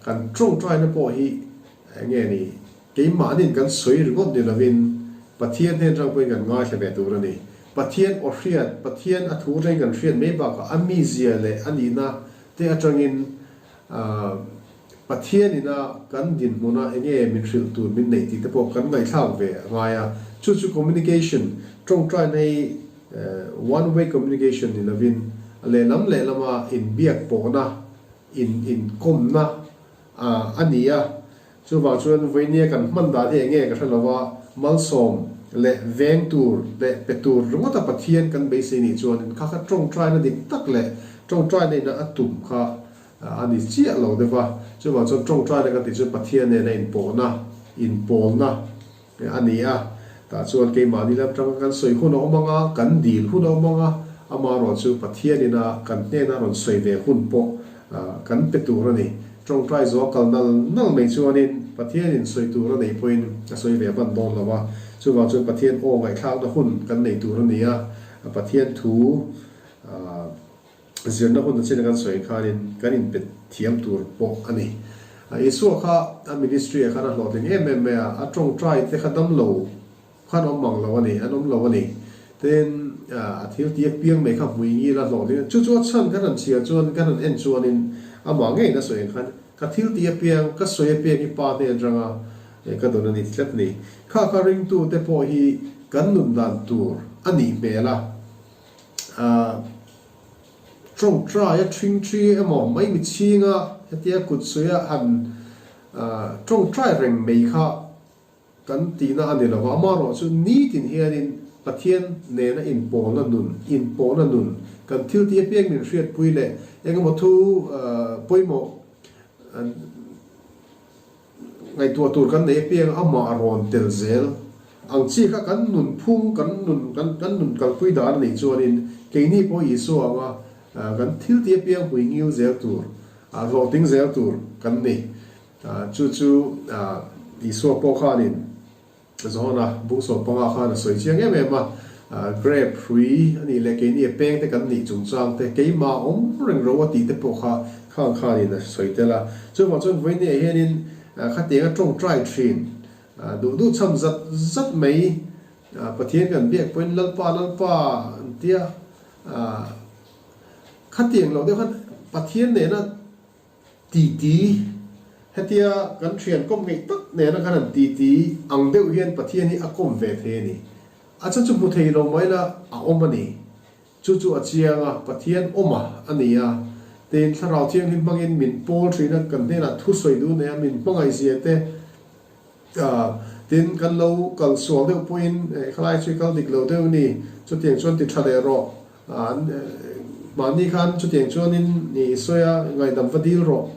kan tawngtaina pawh hi enge ni Keimahnin kan sawi ringawt ni lovin Pathian hnen atang pawhin kan ngaithla ve tur a ni. Pathian aw hriat, Pathian a thu atangin kan hriat mai bakah a mizia leh a nihna te atangin Pathian ina kan dinhmuna enge min hrilh tur min neih tih te pawh kan ngaihthlak ve a ngai a. Chu chu communication, tawngtaina hi one way communication ni lovin lehlam lehlama inbiak pawhna, in inkawmna a ni a. Chuvang chuan Vainia kan hman dan hi enge ka hre lo a, malsawm leh veng tur leh pe tur ringawta Pathian kan beisei nih chuanin kha kha tawngtaina dik tak leh tawngtaina ina a tum kha a ni chiah lo deuh a. Chuvang chuan tawngtaina kan tih chuan Pathian nena inpawhna, inpawlna a ni a. Tah chuan keimahni lam tanga kan sawi hun a awm ang a, kan dil hun a awm ang a, amaherawh chu Pathian ina kan hnena rawn sawi ve hun pawh kan pe tur a ni. Tawngtai zawh kal nal nal mai chuanin Pathianin sawi tur a neih pawhin a sawi ve hman dawn lo a, chuvang chuan Pathian aw ngaihthlakna hun kan nei tur a ni a, Pathian thu zirna hun a chin a kan sawi khanin kan inpe thiam tur pawh a ni. Isua kha a ministry ah khan a hlawhtling em em mai a, a tawngtai te kha damlo Khan awm mang lo a ni, an awm lo a ni. Tin, a thil ti apiang mai kha hmui ngil a hlawh ding a, chu chu a chhan kan han chhiar chuan, kan han en chuanin amah ngeiin a sawi ang khan, ka thil ti apiang, ka sawi apiang hi pa hnen atanga ka dawn a ni tlat a ni. Kha kha ringtute pawh hi kan nun dan tur a nih hmel a, Tawngtai a ṭhingṭhi emaw mai mi chhinga hetia kut suia han tawngtai reng mai kha kan tihna a ni lo va, amaherawhchu nitin hianin Pathian nena inpawlna nun, inpawhna nun, kan thil tih apiang min hriatpui leh engemaw thu pawimawh Ngaihtuah tur kan nei apiang amah a rawn tel zel ang chi kha kan nun phung, kan nun, kan kan nun kalpui dan a nih chuanin keini pawh Isua anga kan thil tih apiang hui ngil zel tur, hlawhtling zel tur kan ni. Chu chu Isua pawh khanin Johana bung 15 khan a sawi chiang em em a, grape hrui a nih leh keini a peng te kan nih chungchang te, keimah awm reng ro a tih te pawh kha khang khanin a sawi tel a. Chuvang chuan vawinia hianin khatianga tawngtai thin duh duh chham zat zat mai Pathian kan biak pawhin Lalpa Lalpa an tia, khatiang lo deuh khan Pathian nena Titi, Hetia kan thian kawm ngeih tak nena khan an titi ang deuh hian Pathian hi a kawm ve thei a ni. A chu chu hmu thei lo mai la a awm a ni. Chu chu a chiang a, Pathian awm a a ni a. Tin, Thlarau Thianghlim hmangin min pawl thin a, kan hnenah thu sawi duh nei a, min hmangaihzia te, tin kan lo kal sual deuh pawhin khalai chu i kal dik lo deuh a ni, chutiang chuan ti tha leh rawh. Mahni khan chutiang chuanin i sawi a, ngaihdam va dil rawh.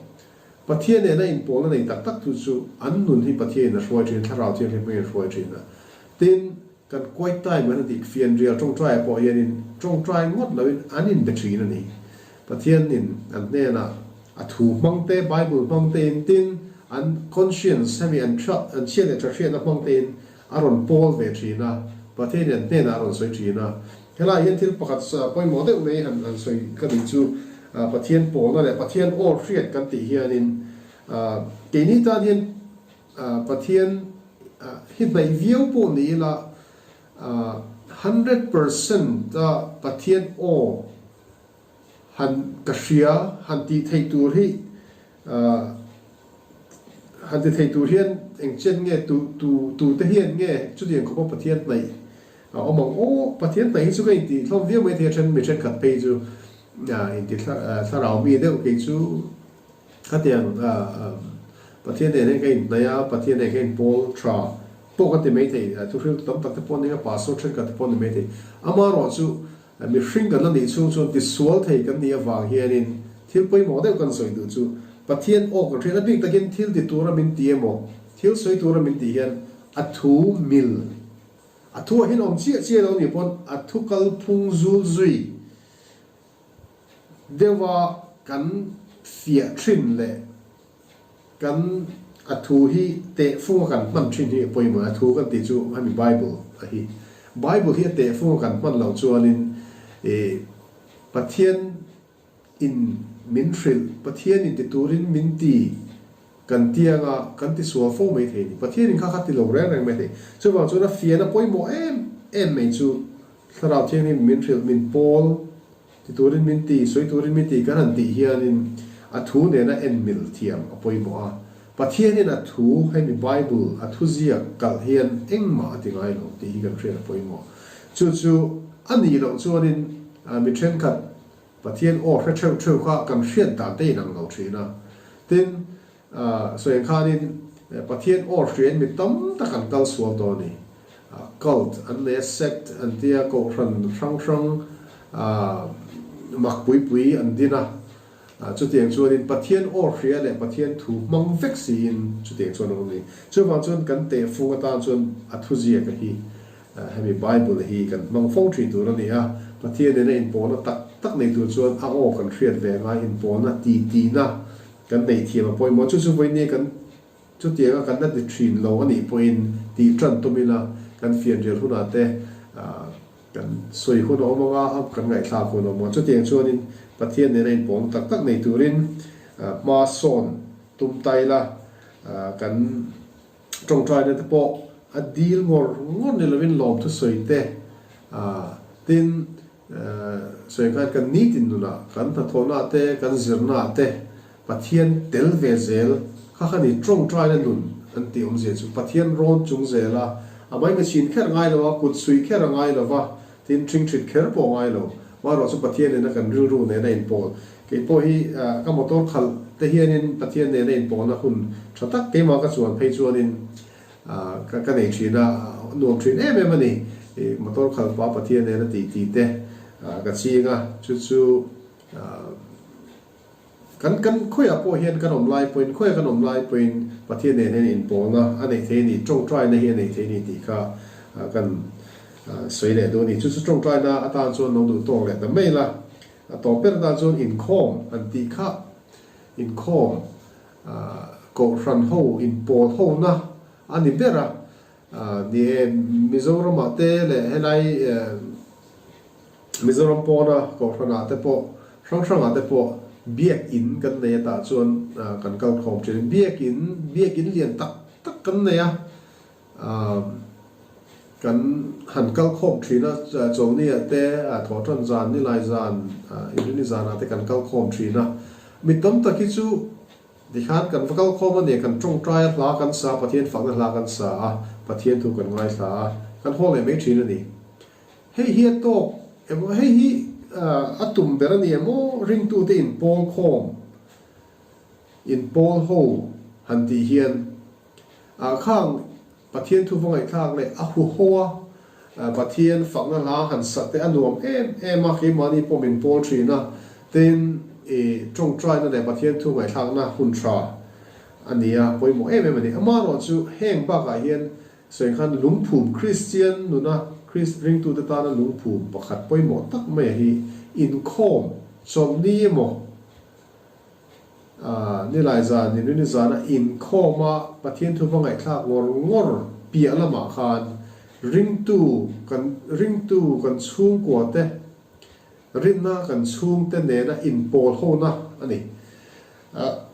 Pathian nena inpawlna nei tak tak tu chu an nun hi Pathianin a hruai thin, Thlarau Thianghlim hmangin a hruai thin a. Tin, kan quiet time an dik fianrial tawngtaiah pawh hianin tawngtai ngawt loin an inbe thin a ni. Pathianin an hnenah a thu hmang te, Bible hmang tein, tin, an conscience hemi an an chhiat leh tha hriatna hmang tein a rawn pawl ve thin a, Pathianin an hnenah a rawn sawi thin a. Helaiah hian thil pakhat pawimawh deuh mai han han sawi ka nih chu, Pathian pawlna leh Pathian aw hriat kan tih hianin keini tan hian Pathian hi hnaih viau pawh ni ila 100% a Pathian aw han ka hria han tih theih tur hi han ti thei tur hian eng chen nge tu tu tu te hian nge chutiang khawpa Pathian hnaih a awm ang aw Pathian hnaih hi chu ka intih hlawm viau mai thei a then mi thenkhat phei chu inti thlarau mi deuh kei chu khatiang Pathian nen hian ka inhnaih a Pathian nen ka inpawl tha pawh ka ti mai thei thuhriltu tam tak te pawh an ni a pastor thenkhat te pawh an ni mai thei amaherawh chu Mihring kan la nih chhung chuan tisual thei kan nih avang hianin thil pawimawh deuh kan sawi duh chu Pathian aw kan hriat a bik takin thil ti tura min ti emaw thil sawi tura min tih hian a thu mil a thu ah hian awm chiah chiah lo nih pawn a thu kal phung zul zui deuha kan fiah thin leh kan a thu hi tehfung a kan hman thin hi a pawimawh a thu kan tih chu hemi Bible a hi Bible hi a tehfung a kan hman loh chuanin ih Pathian in min hrilh Pathian in ti turin min ti kan tianga kan ti sual fo mai thei a ni Pathian in kha kha ti lo reng reng mai thei chuvang chuan a fian a pawimawh em em mai chu Thlarau Thianghlim min hrilh min pawl Ti turin min ti, sawi turin min ti kan han tih hianin a thu nena en mil thiam a pawimawh a. Pathianin a thu, hemi Bible, a thuziak kalh hian engmah a ti ngai lo tih hi kan hriat a pawimawh. Chu chu a nih loh chuanin mi thenkhat Pathian aw hre theuh theuh kha kan hriat dan te inang lo thin a. Tin, sawi ang khanin Pathian aw hriain mi tam tak an kal sual tawh a ni. Cult an nei a, sect an tia, kohhran hrang hrang mak pui pui an din a. Chutiang chuanin Pathian aw hria leh Pathian thu hmang vek siin chutiang chuan an awm a ni. Chuvang chuan kan tehfung atan chuan a thuziaka hi hemi Bible hi kan hmang fo thin tur a ni a. Pathian nena inpawhna tak tak nei tur chuan a aw kan hriat ve anga inpawhna titihna Kan neih thiam a pawimawh. Chu chu vawinia kan chutianga kan la ti thin lo a nih pawhin tih tan tum ila kan fianrial hunah te kan sawi hun a awm anga kan ngaihthlak hun a awm anga chutiang chuanin Pathian nena inpawhna tak tak nei turin hma sawn tum ta ila kan tawngtaina te pawh a dil ngawr ngawr ni lovin lawmthu sawi te tin Sawi khan kan nitin nunah, kan hnathawhnaah te, kan zirnaah te Pathian tel ve zel kha kha ni tawngtaina nun an tih awmzia chu Pathian rawn chung zel a, a mai machine kher ngai lo a, kut suih kher a ngai lo va, tin ṭhingṭhit kher pawh a ngai lo. Amaherawhchu Pathian nena kan rilru nena inpawl kei pawh hi ka motor khalh te hianin Pathian nena inpawlna hun tha tak keimah ka chuan phei chuanin ka nei thin a, nuam thin em em a ni. Motor khalh pa Pathian nena tih tih te ka ching a, chu chu Kan kan khawiah pawh hian kan awm lai pawhin, khawiah kan awm lai pawhin Pathian nen hian inpawlna a neih thei a ni, tawngtaina hi a neih thei a ni tih kha kan sawi leh duh a ni. Chu chu tawngtaina atan chuan lo duh tawk leh ta mai la, a tawp ber atan chuan inkhawm an tih kha, inkhawm kohhran ho inpawl hona a ni ber a, ni e, Mizoramah te leh helai Mizoram pawna Kohhranah te pawh hrang hrangah te pawh Biak In kan nei a tah chuan kan kal khawm thin. Biak In, Biak In lian tak tak kan nei a, kan han kal khawm thin a, Chawlhniah te, Thawhtan zan, Nilai zan, Inrini zanah te kan kal khawm thin a. Mi tam tak hi chu tikhan kan va kal khawm a nia, kan tawngtai a, hla kan sa a, Pathian fakna hla kan sa a, Pathian thu kan ngaithla a, kan haw leh mai thin a ni. Hei hi a tawk emaw, hei hi a tum ber a ni emaw, ringtute inpawl khawm, inpawl ho han tih hian ah khang Pathian thu va ngaihthlak leh a huho a, Pathian fakna hla han sak te a nuam em em a, keimahni pawh min pawl thin a, tin i tawngtaina leh Pathian thu ngaihthlakna hun tha a ni a, pawimawh em em a ni. Amaherawhchu heng bakah hian Sawi khan lungphum Kristian nuna Krist ringtute tana lungphum pakhat pawimawh tak mai a hi inkhawm chawlhni emaw nilai zan inrini zana inkhawma Pathian thu va ngaihthlak ngawr ngawr piah lamah khan ringtu kan ringtu kan chhungkua te rinna kan chhungte nena inpawl hona a ni. A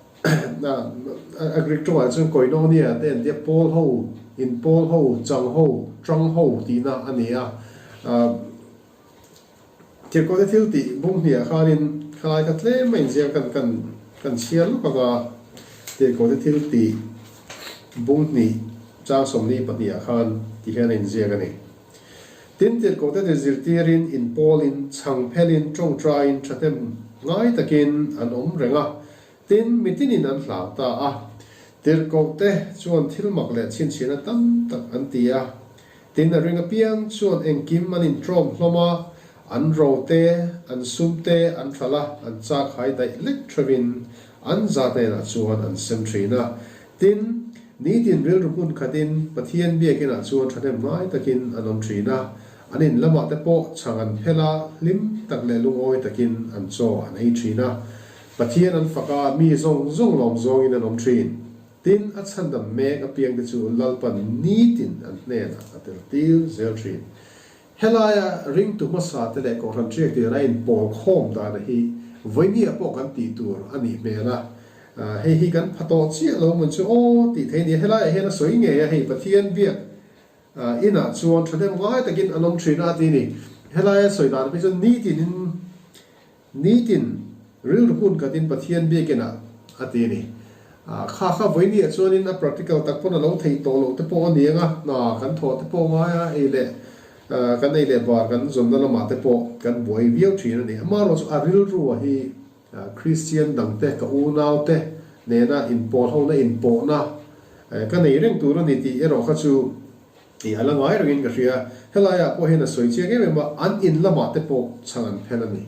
Greek tawngah chuan koinonia te an tia, pawl ho, inpawl ho, chang ho, tang ho tihna a ni a. Thirkawte thil tih bung hniah khanin khalai kha tlem a inziak kan kan kan chhiar lawk ang a, Thirkawte thil tih bung hnih chang 22 ah khan ti hian a inziak a ni. Tin, tirhkohte te zirtirin, inpawlin, chhangphelin, tawngtaiin, thahnem ngai takin an awm reng a. Tin, mitinin an hlau ta a. Tirhkohte chuan thil mak leh chhinchhiahna tam tak an ti a. Tin, a ring apiang chuan engkim an intrawm hlawm a, an ro te, an sum te an hralh a, an chak hai daih lek theuhin an za hnenah chuan an sem thin a. Tin, nitin rilru hmun khatin Pathian biakinah chuan thahnem ngai takin an awm thin a, an in lamah te pawh chhang an phel a, hlim tak leh lungawi takin an chaw an ei thin a. Pathian an fak a, mi zawng zawng lawm zawngin an awm thin. Tin, a chhandam mek apiang te chu Lalpan nitin an hnenah a tel tir zel thin. Helaia ringtu hmasa te leh Kohhran Ṭiak tir a inpawl khawm dana hi vawinia pawh kan tih tur a nih hmel a, hei hi kan pha tawh chiah lo mun chu aw tih thei a ni. Helaiah hian a sawi ngei a, hei Pathian biak inah chuan thahnem ngai takin an awm thin a ti a ni. Helaia sawi dan phei chuan nitinin Nitin, rilru hun khatin Pathian biakinah a ti a ni. Kha kha vawinia chuanin a practical tak pawn a lo theih tawh loh te pawh a ni ang a, hna kan thawh te pawh ngai a, ei leh kan ei leh bar kan zawnna lamah te pawh kan buai viau thin a ni. Amaherawhchu a rilrua hi Kristian dangte, ka unaute nena inpawl hona inpawhna ka nei reng tur a ni tih erawh kha chu I a la ngai rengin ka hria. Helaiah pawh hian a sawi chiang em em a, an in lamah te pawh chhang an phel a ni.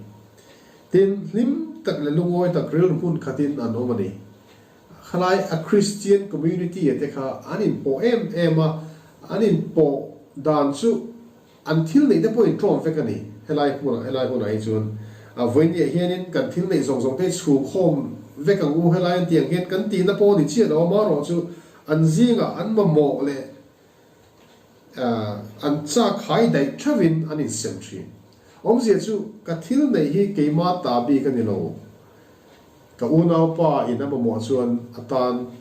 Tin, hlim tak leh lungawi tak rilru hmun khatin an awm a ni. Khalai a Christian community a te kha an inpawh em em a, an inpawh dan chu an thil neih te pawh intawm vek a ni. Helai hmunah, helai hunah hi chuan a vawinia hianin kan thil neih zawng zawng te hi chhungkhawm vek ang u, helai an tih ang hian kan tihna pawh a ni chiah lo a, amaherawh chu an zingah an mamawh leh An chak hai daih theuhin an insem thin. Awmzia chu ka thil neih hi keima ta bik a ni lo. Ka unaupa in a mamawh chuan a tan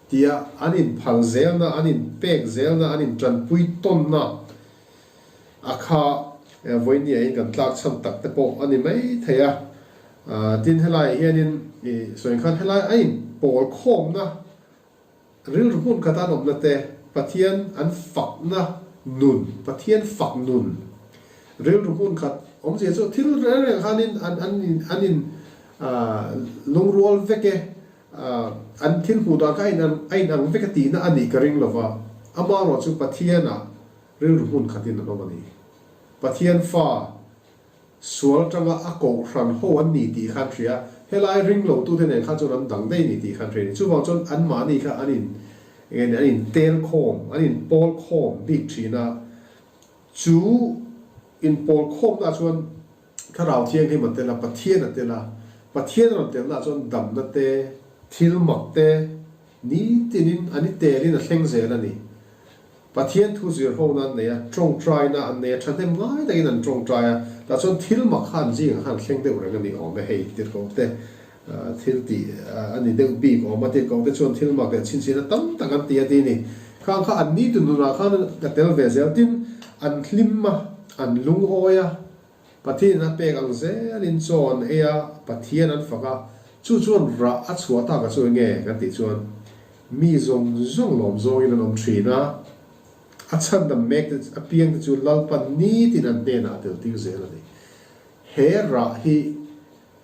tia an inphal zelna, an inpek zelna, an intanpui tawnna a kha vawinia in kan tlak chhan tak te pawh a ni mai thei a. Tin helaiah hianin i sawi khan helai a inpawl khawmna Rilru hmun khat an awmna te, Pathian an fakna nun, Pathian fak nun. Rilru hmun khat awmzia chu thil reng reng khanin an an an in lungrual vek e, an thil hmuh dan kha a in a in ang vek e tihna a nih ka ring lova, amaherawh chu Pathianah rilru hmun khatin an awm a ni. Pathian fa Sual tanga a kohhran ho an ni tih khan hria, helai ring lo tute nen khan chuan an dang daih a ni tih khan hria a ni. Chuvang chuan anmahni kha an in eng nge an in tel khawm, an in pawl khawm bik thin a, chu in pawl khawmna ah chuan Thlarau Thianghlim a tel a, Pathian a tel a, Pathian a rawn telna ah chuan damna te, thil mak te nitinin an i telin a thleng zel a ni. Pathian thu zir ho na an nei a, tawngtaina an nei a, thahnem ngai takin an tawngtai a, tah chuan thil mak kha an zingah khan thleng deuh reng a ni awm e, hei tirhkoh te thil tih a ni deuh bik awm a, tirhkoh te chuan thil mak leh chhinchhiahna tam tak an ti a ti a ni. Khang kha an ni tu nunah khan a tel ve zel tin an hlim a, an lungawi a, Pathian a pek ang zelin chaw an ei a, Pathian an fak a, chu chuan rah a chhuah tak a chu enge kan tih chuan mi zawng zawng lawm zawngin an awm thin a, a chhandam mek te apiang te chu Lalpan nitin an hnenah a tel tir zel a ni. He rah hi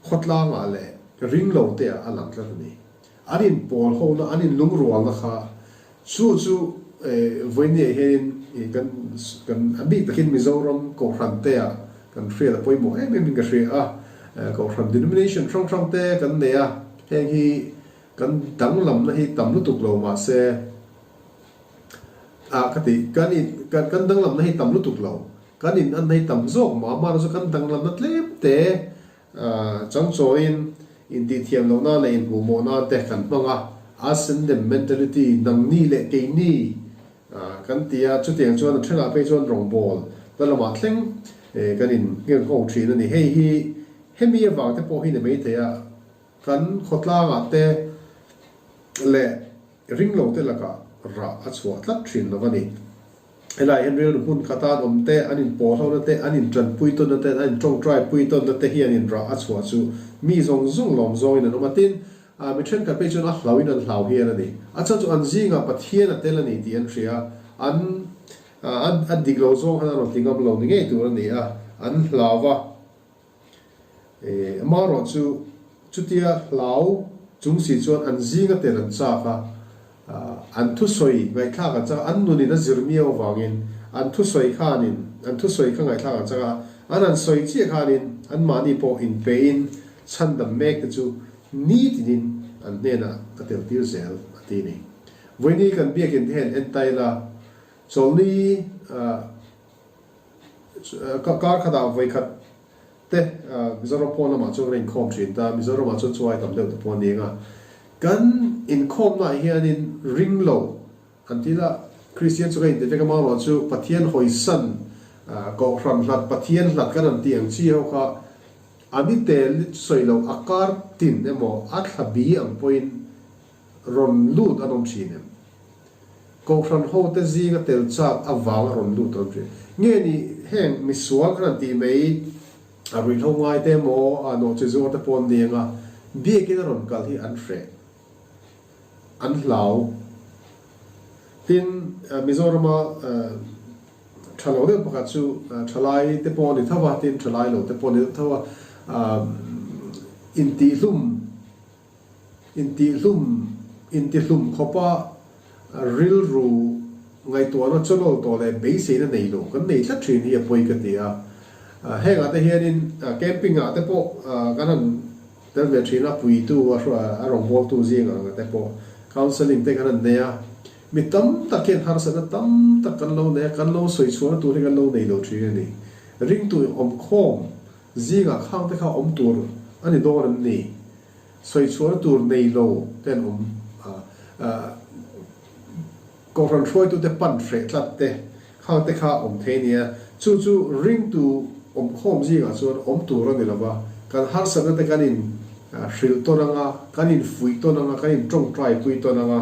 khawtlangah leh ringlo te ah a lang tlat a ni. An inpawl hona, an inlungrualna kha chu chu vawinia hianin kan kan a bik takin Mizoram Kohhran te ah kan hriat a pawimawh em em in ka hria a, Kohhran denomination hrang hrang te kan nei a, heng hi kan danglamna hi tam lutuk lo mahse ah ka ti kan in kan kan danglamna hi tam lutuk lo, kan in an hi tam zawk mah a, mahrawh chu kan danglamna tlem te Changchawiin intihthiam lohna leh inhmuhmawhna te kan hmang a, us and them mentality, nangni leh keini kan ti a, chutiang chuan a thenah phei chuan rawngbawl na lamah thleng kan inngheng ho thin a ni. Hei hi hemi avang te pawh hi ni maithei a, kan khawtlangah te leh ringlo te lakah rah a chhuah tlat thin lo a ni. Helai hian rilru hmun khat a an awm te, an inpawl hona te, an intanpui tawnna te, an intawngtai pui tawnna te hian inrah a chhuah chu mi zawng zawng lawm zawngin an awm a. Tin, mi thenkhat phei chuan a hlauhin an hlau hial a ni. A chhan chu an zingah Pathian a tel a ni tih an hria a, an a dik lo zawng khan a rawn ti ngam lo ni ngei tur a ni a, an hlau va. Amaherawh chu chutia hlau chung si chuan an zinga tel an chak a, an thusawi ngaihthlak an chak a, an nunin a zir miau avangin an thusawi khanin an thusawi kha ngaihthlak an chak a, an han sawi chiah khanin anmahni pawh inpein chhandam mek te chu nitinin an hnenah a tel tir zel a ti ni. Vawiini kan biakin te hian entaila chawlhni Kar khatah vawikhat te Mizoram pawn lamah chuan kan inkhawm thin ta, Mizoramah chuan chuai tam deuh te pawh a ni ang a. Kan inkhawmnaah hianin ring lo an ti la, Kristian chu ka inti vek a, amaherawh chu Pathian hawisan, Kohhran hlat, Pathian hlat kan han tih ang chi ho kha a ni tel sawi loh a kar tin emaw a thla bi ang pawhin rawn lut an awm thin em? Kohhran hote zinga tel chak avanga rawn lut an awm thin. Nge ni heng misual kan han tih mai a ruihhlo ngai te emaw a nawhchi zuar te pawh an ni anga biakin a rawn kal hi an hreh, an hlau. Tin, Mizorama tha lo deuh pakhat chu thalai te pawh a ni tho a, tin thalai lo te pawh a ni deuh tho a, intihhlum Intihlum, intihlum khawpa rilru ngaihtuahna chawlawl tawh leh beiseina nei lo kan nei tlat thin hi a pawi ka ti a. Hengah te hianin camping ah te pawh kan han tel ve thin a, puitu a rawngbawltu zingah ang te pawh counselling te kan han nei a. Mi tam tak hian harsatna tam tak kan lo nei a, kan lo sawi chhuahna tur hi kan lo nei lo thin a ni. Ringtu awmkhawm zingah khang te kha awm tur a ni dawn em ni? Sawi chhuahna tur nei lo te an awm a, Kohhran hruaitute pan hreh tlat te khang te kha awm thei nia. Chu chu ringtu awmkhawm zingah chuan awm tur a ni lo va, kan harsatna te kan in hrilh tawn ang a, kan in fuih tawn ang a, kan in tawngtai pui tawn ang a,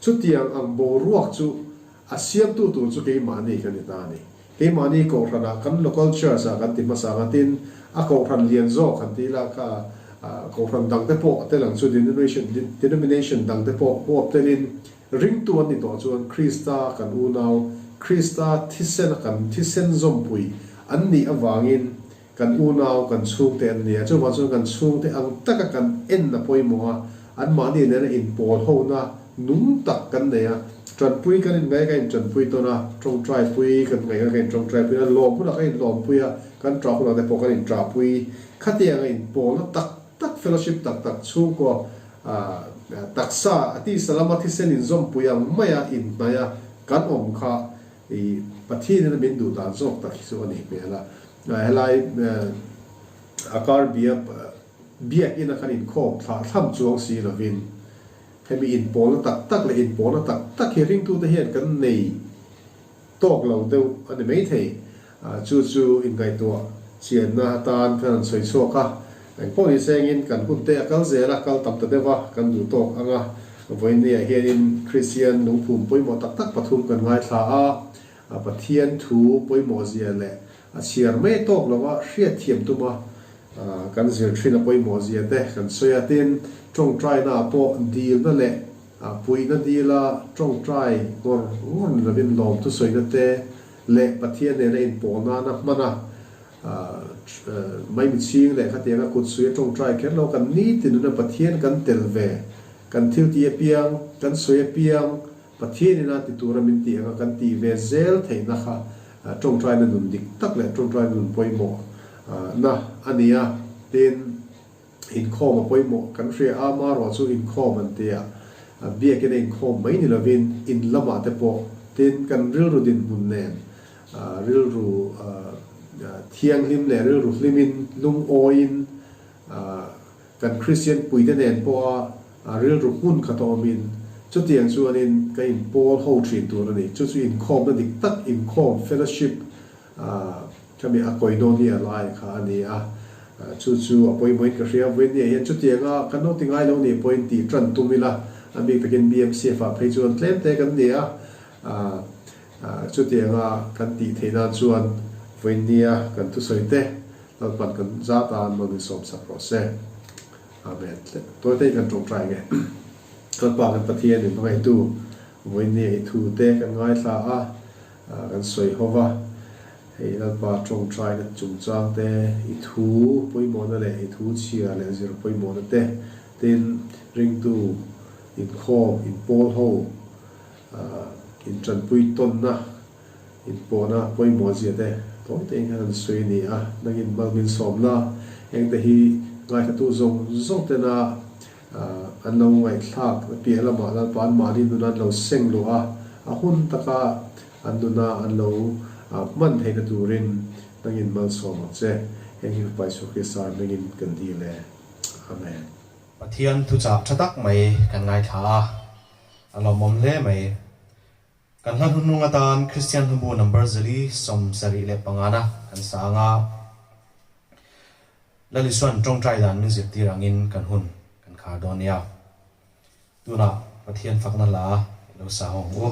chutiang ang boruak chu a siamtu tur chu keimahni kan ni ta a ni. Keimahni Kohhranah kan local church ah kan ti hmasa ang a, tin a Kohhran lian zawk han ti ila kha Kohhran dang te pawh a tel ang chu denomination denomination dang te pawh huap telin ringtu an ni tawh chuan Krista kan unau Krista thisen a kan thisen zawmpui An nih avangin kan unau, kan chhungte an ni a, chuvang chuan kan chhungte ang taka kan en a pawimawh a, anmahni nena inpawl hona nung tak kan nei a, tanpui kan inngaih a, kan intanpui tawn a, tawngtaipui kan ngaih a, kan intawngtaipui a, lawm hunah kan inlawmpui a, kan ṭah hunah te pawh kan inṭahpui. Khatianga inpawlna tak tak, fellowship tak tak, chhungkaw taksa, a tisa lama thisen inzawmpui ang maia inhnaih a kan awm kha i Pathianin a min duh dan zawk tak hi chu a nih hmel a. Helai a kar bia biakina kan inkhawm thlah thlam chuang si lovin hemi inpawlna tak tak leh inpawlna tak tak hi ringtute hian kan nei tawk lo deuh a ni maithei. Chu chu inngaihtuah chianna atan kan rawn sawi chhuak a. Engpawh ni sengin kan hun te a kal zel a, kal tam ta deuh a, kan duh tawk ang a. Vawinia hianin Kristian lungphum pawimawh tak tak pathum kan ngaithla a, Pathian thu pawimawh zia leh a chhiar mai tawk lova hriatthiam tuma kan zir thin a pawimawh zia te kan sawi a. Tin, tawngtaina pawh dilna leh puihna dila tawngtai ngawr ngawr ni lovin lawmthu sawina te leh Pathian nena inpawl nana hman a, mai michhing leh khatianga kut sui a tawngtai kher lo kan nitin nuna Pathian kan tel ve, kan thil tih apiang, kan sawi apiang Pathian ina ti tura min tih anga kan tih ve zel theihna kha tawngtaina nun dik tak leh tawngtaina nun pawimawh na a ni a, tin, Inkhawm a pawimawh kan hria a, marawh chu inkhawm an ti a, biakin a inkhawm mai ni lovin in lamah te pawh tin kan rilru dinhmun nen rilru thianghlim leh rilru hlimin lungawiin kan Kristian puite nen pawha rilru hmun khat a awmin chutiang chuanin ka inpawl ho thin tur a ni. Chu chu inkhawmna dik tak inkhawm fellowship Khami a koinonia lai kha a ni a, chu chu a pawimawhin ka hria. Vawinia hian chutianga kan lo ti ngai lo nih pawhin tih tan tum ila, a bik takin BMCF ah phei chuan tlem te kan ni a, chutianga kan tih theih nan chuan vawinia kan thusawi te Lalpan kan zat a an rawn insawmsak rawh se. Amen. Tawite kan tawngtai nge. Lalpa kan Pathian in hmangaihtu vawinia i thu te kan ngaithla a, Kan sawi ho va, hei Lalpa tawngtaina chungchang te, i thu pawimawhna leh i thu chhia leh zir pawimawhna te, tin, ringtu inkhawm, inpawl ho, intanpui tawnna, inpawhna pawimawh zia te tawi tein hian an sawi a ni a, nangin mal min sawmna engte hi ngaihthatu zawng zawng tena An lo ngaihthlak piah lamah Lalpa an mahni nuna an lo seng luh a, a hun taka an nuna an lo hman theihna turin nangin malsawm ang che. Heng hi Fapa Isua Krista hmingin kan dil e. Amen. Pathian thuchah tha tak mai kan ngaithla a, a lawmawm hle mai. Kan hla hnuhnung atan Kristian hnubu number 475 na kan sa ang a, Lal Isua'n tawngtai dan min zirtir angin kan hun kan khar dawn nia. Tunah Pathian fakna hla i lo sa hawng u.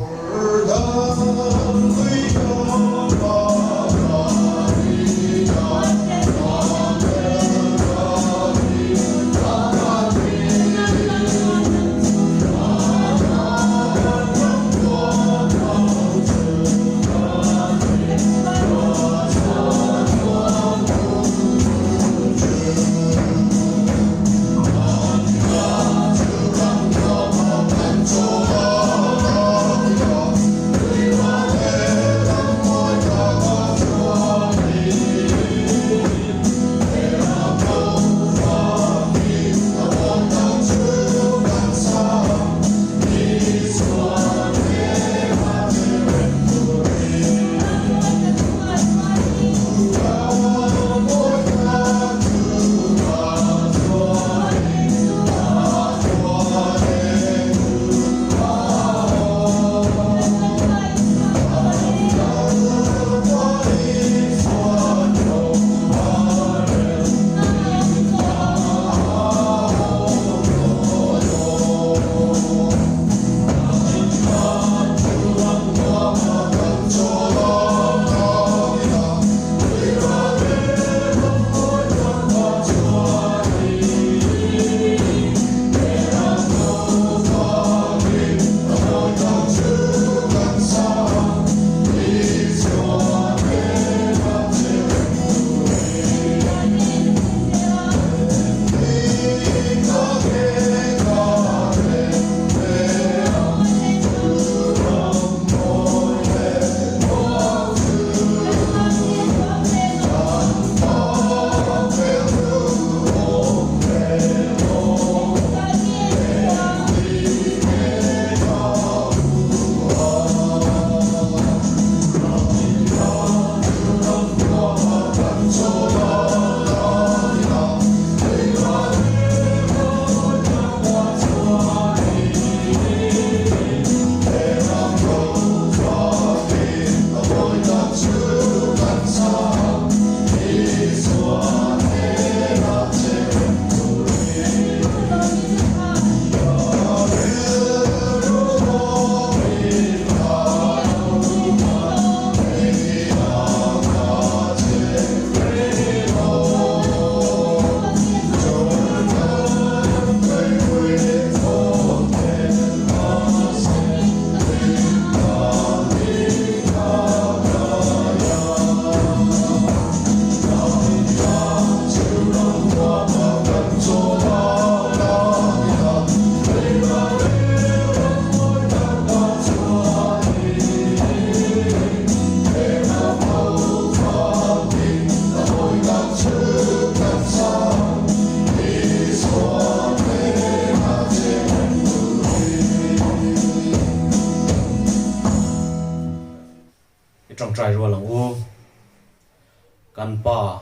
Kan Pa,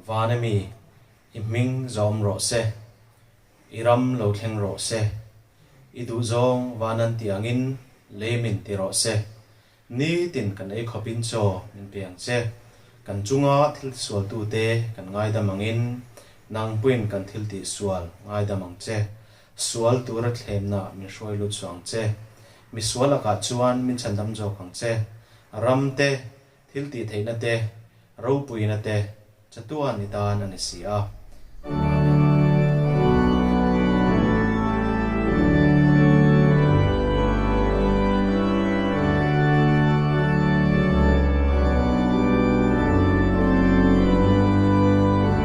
van ami, i hming zawm rawh se, i ram lo thleng rawh se, i duhzawng van an tih angin lei min ti rawh se. Nitin kan ei khawpin chaw min pe ang che. Kan chunga thil tisualtute kan ngaidam angin nang puiin kan thil tihsual ngaidam ang che. Sual tura thlemna min hruai lut suh ang che. Misual lakah chuan min chhandam zawk ang che. Ram te, thil tihtheihna te, ropuina te chatuan i tan a ni si a.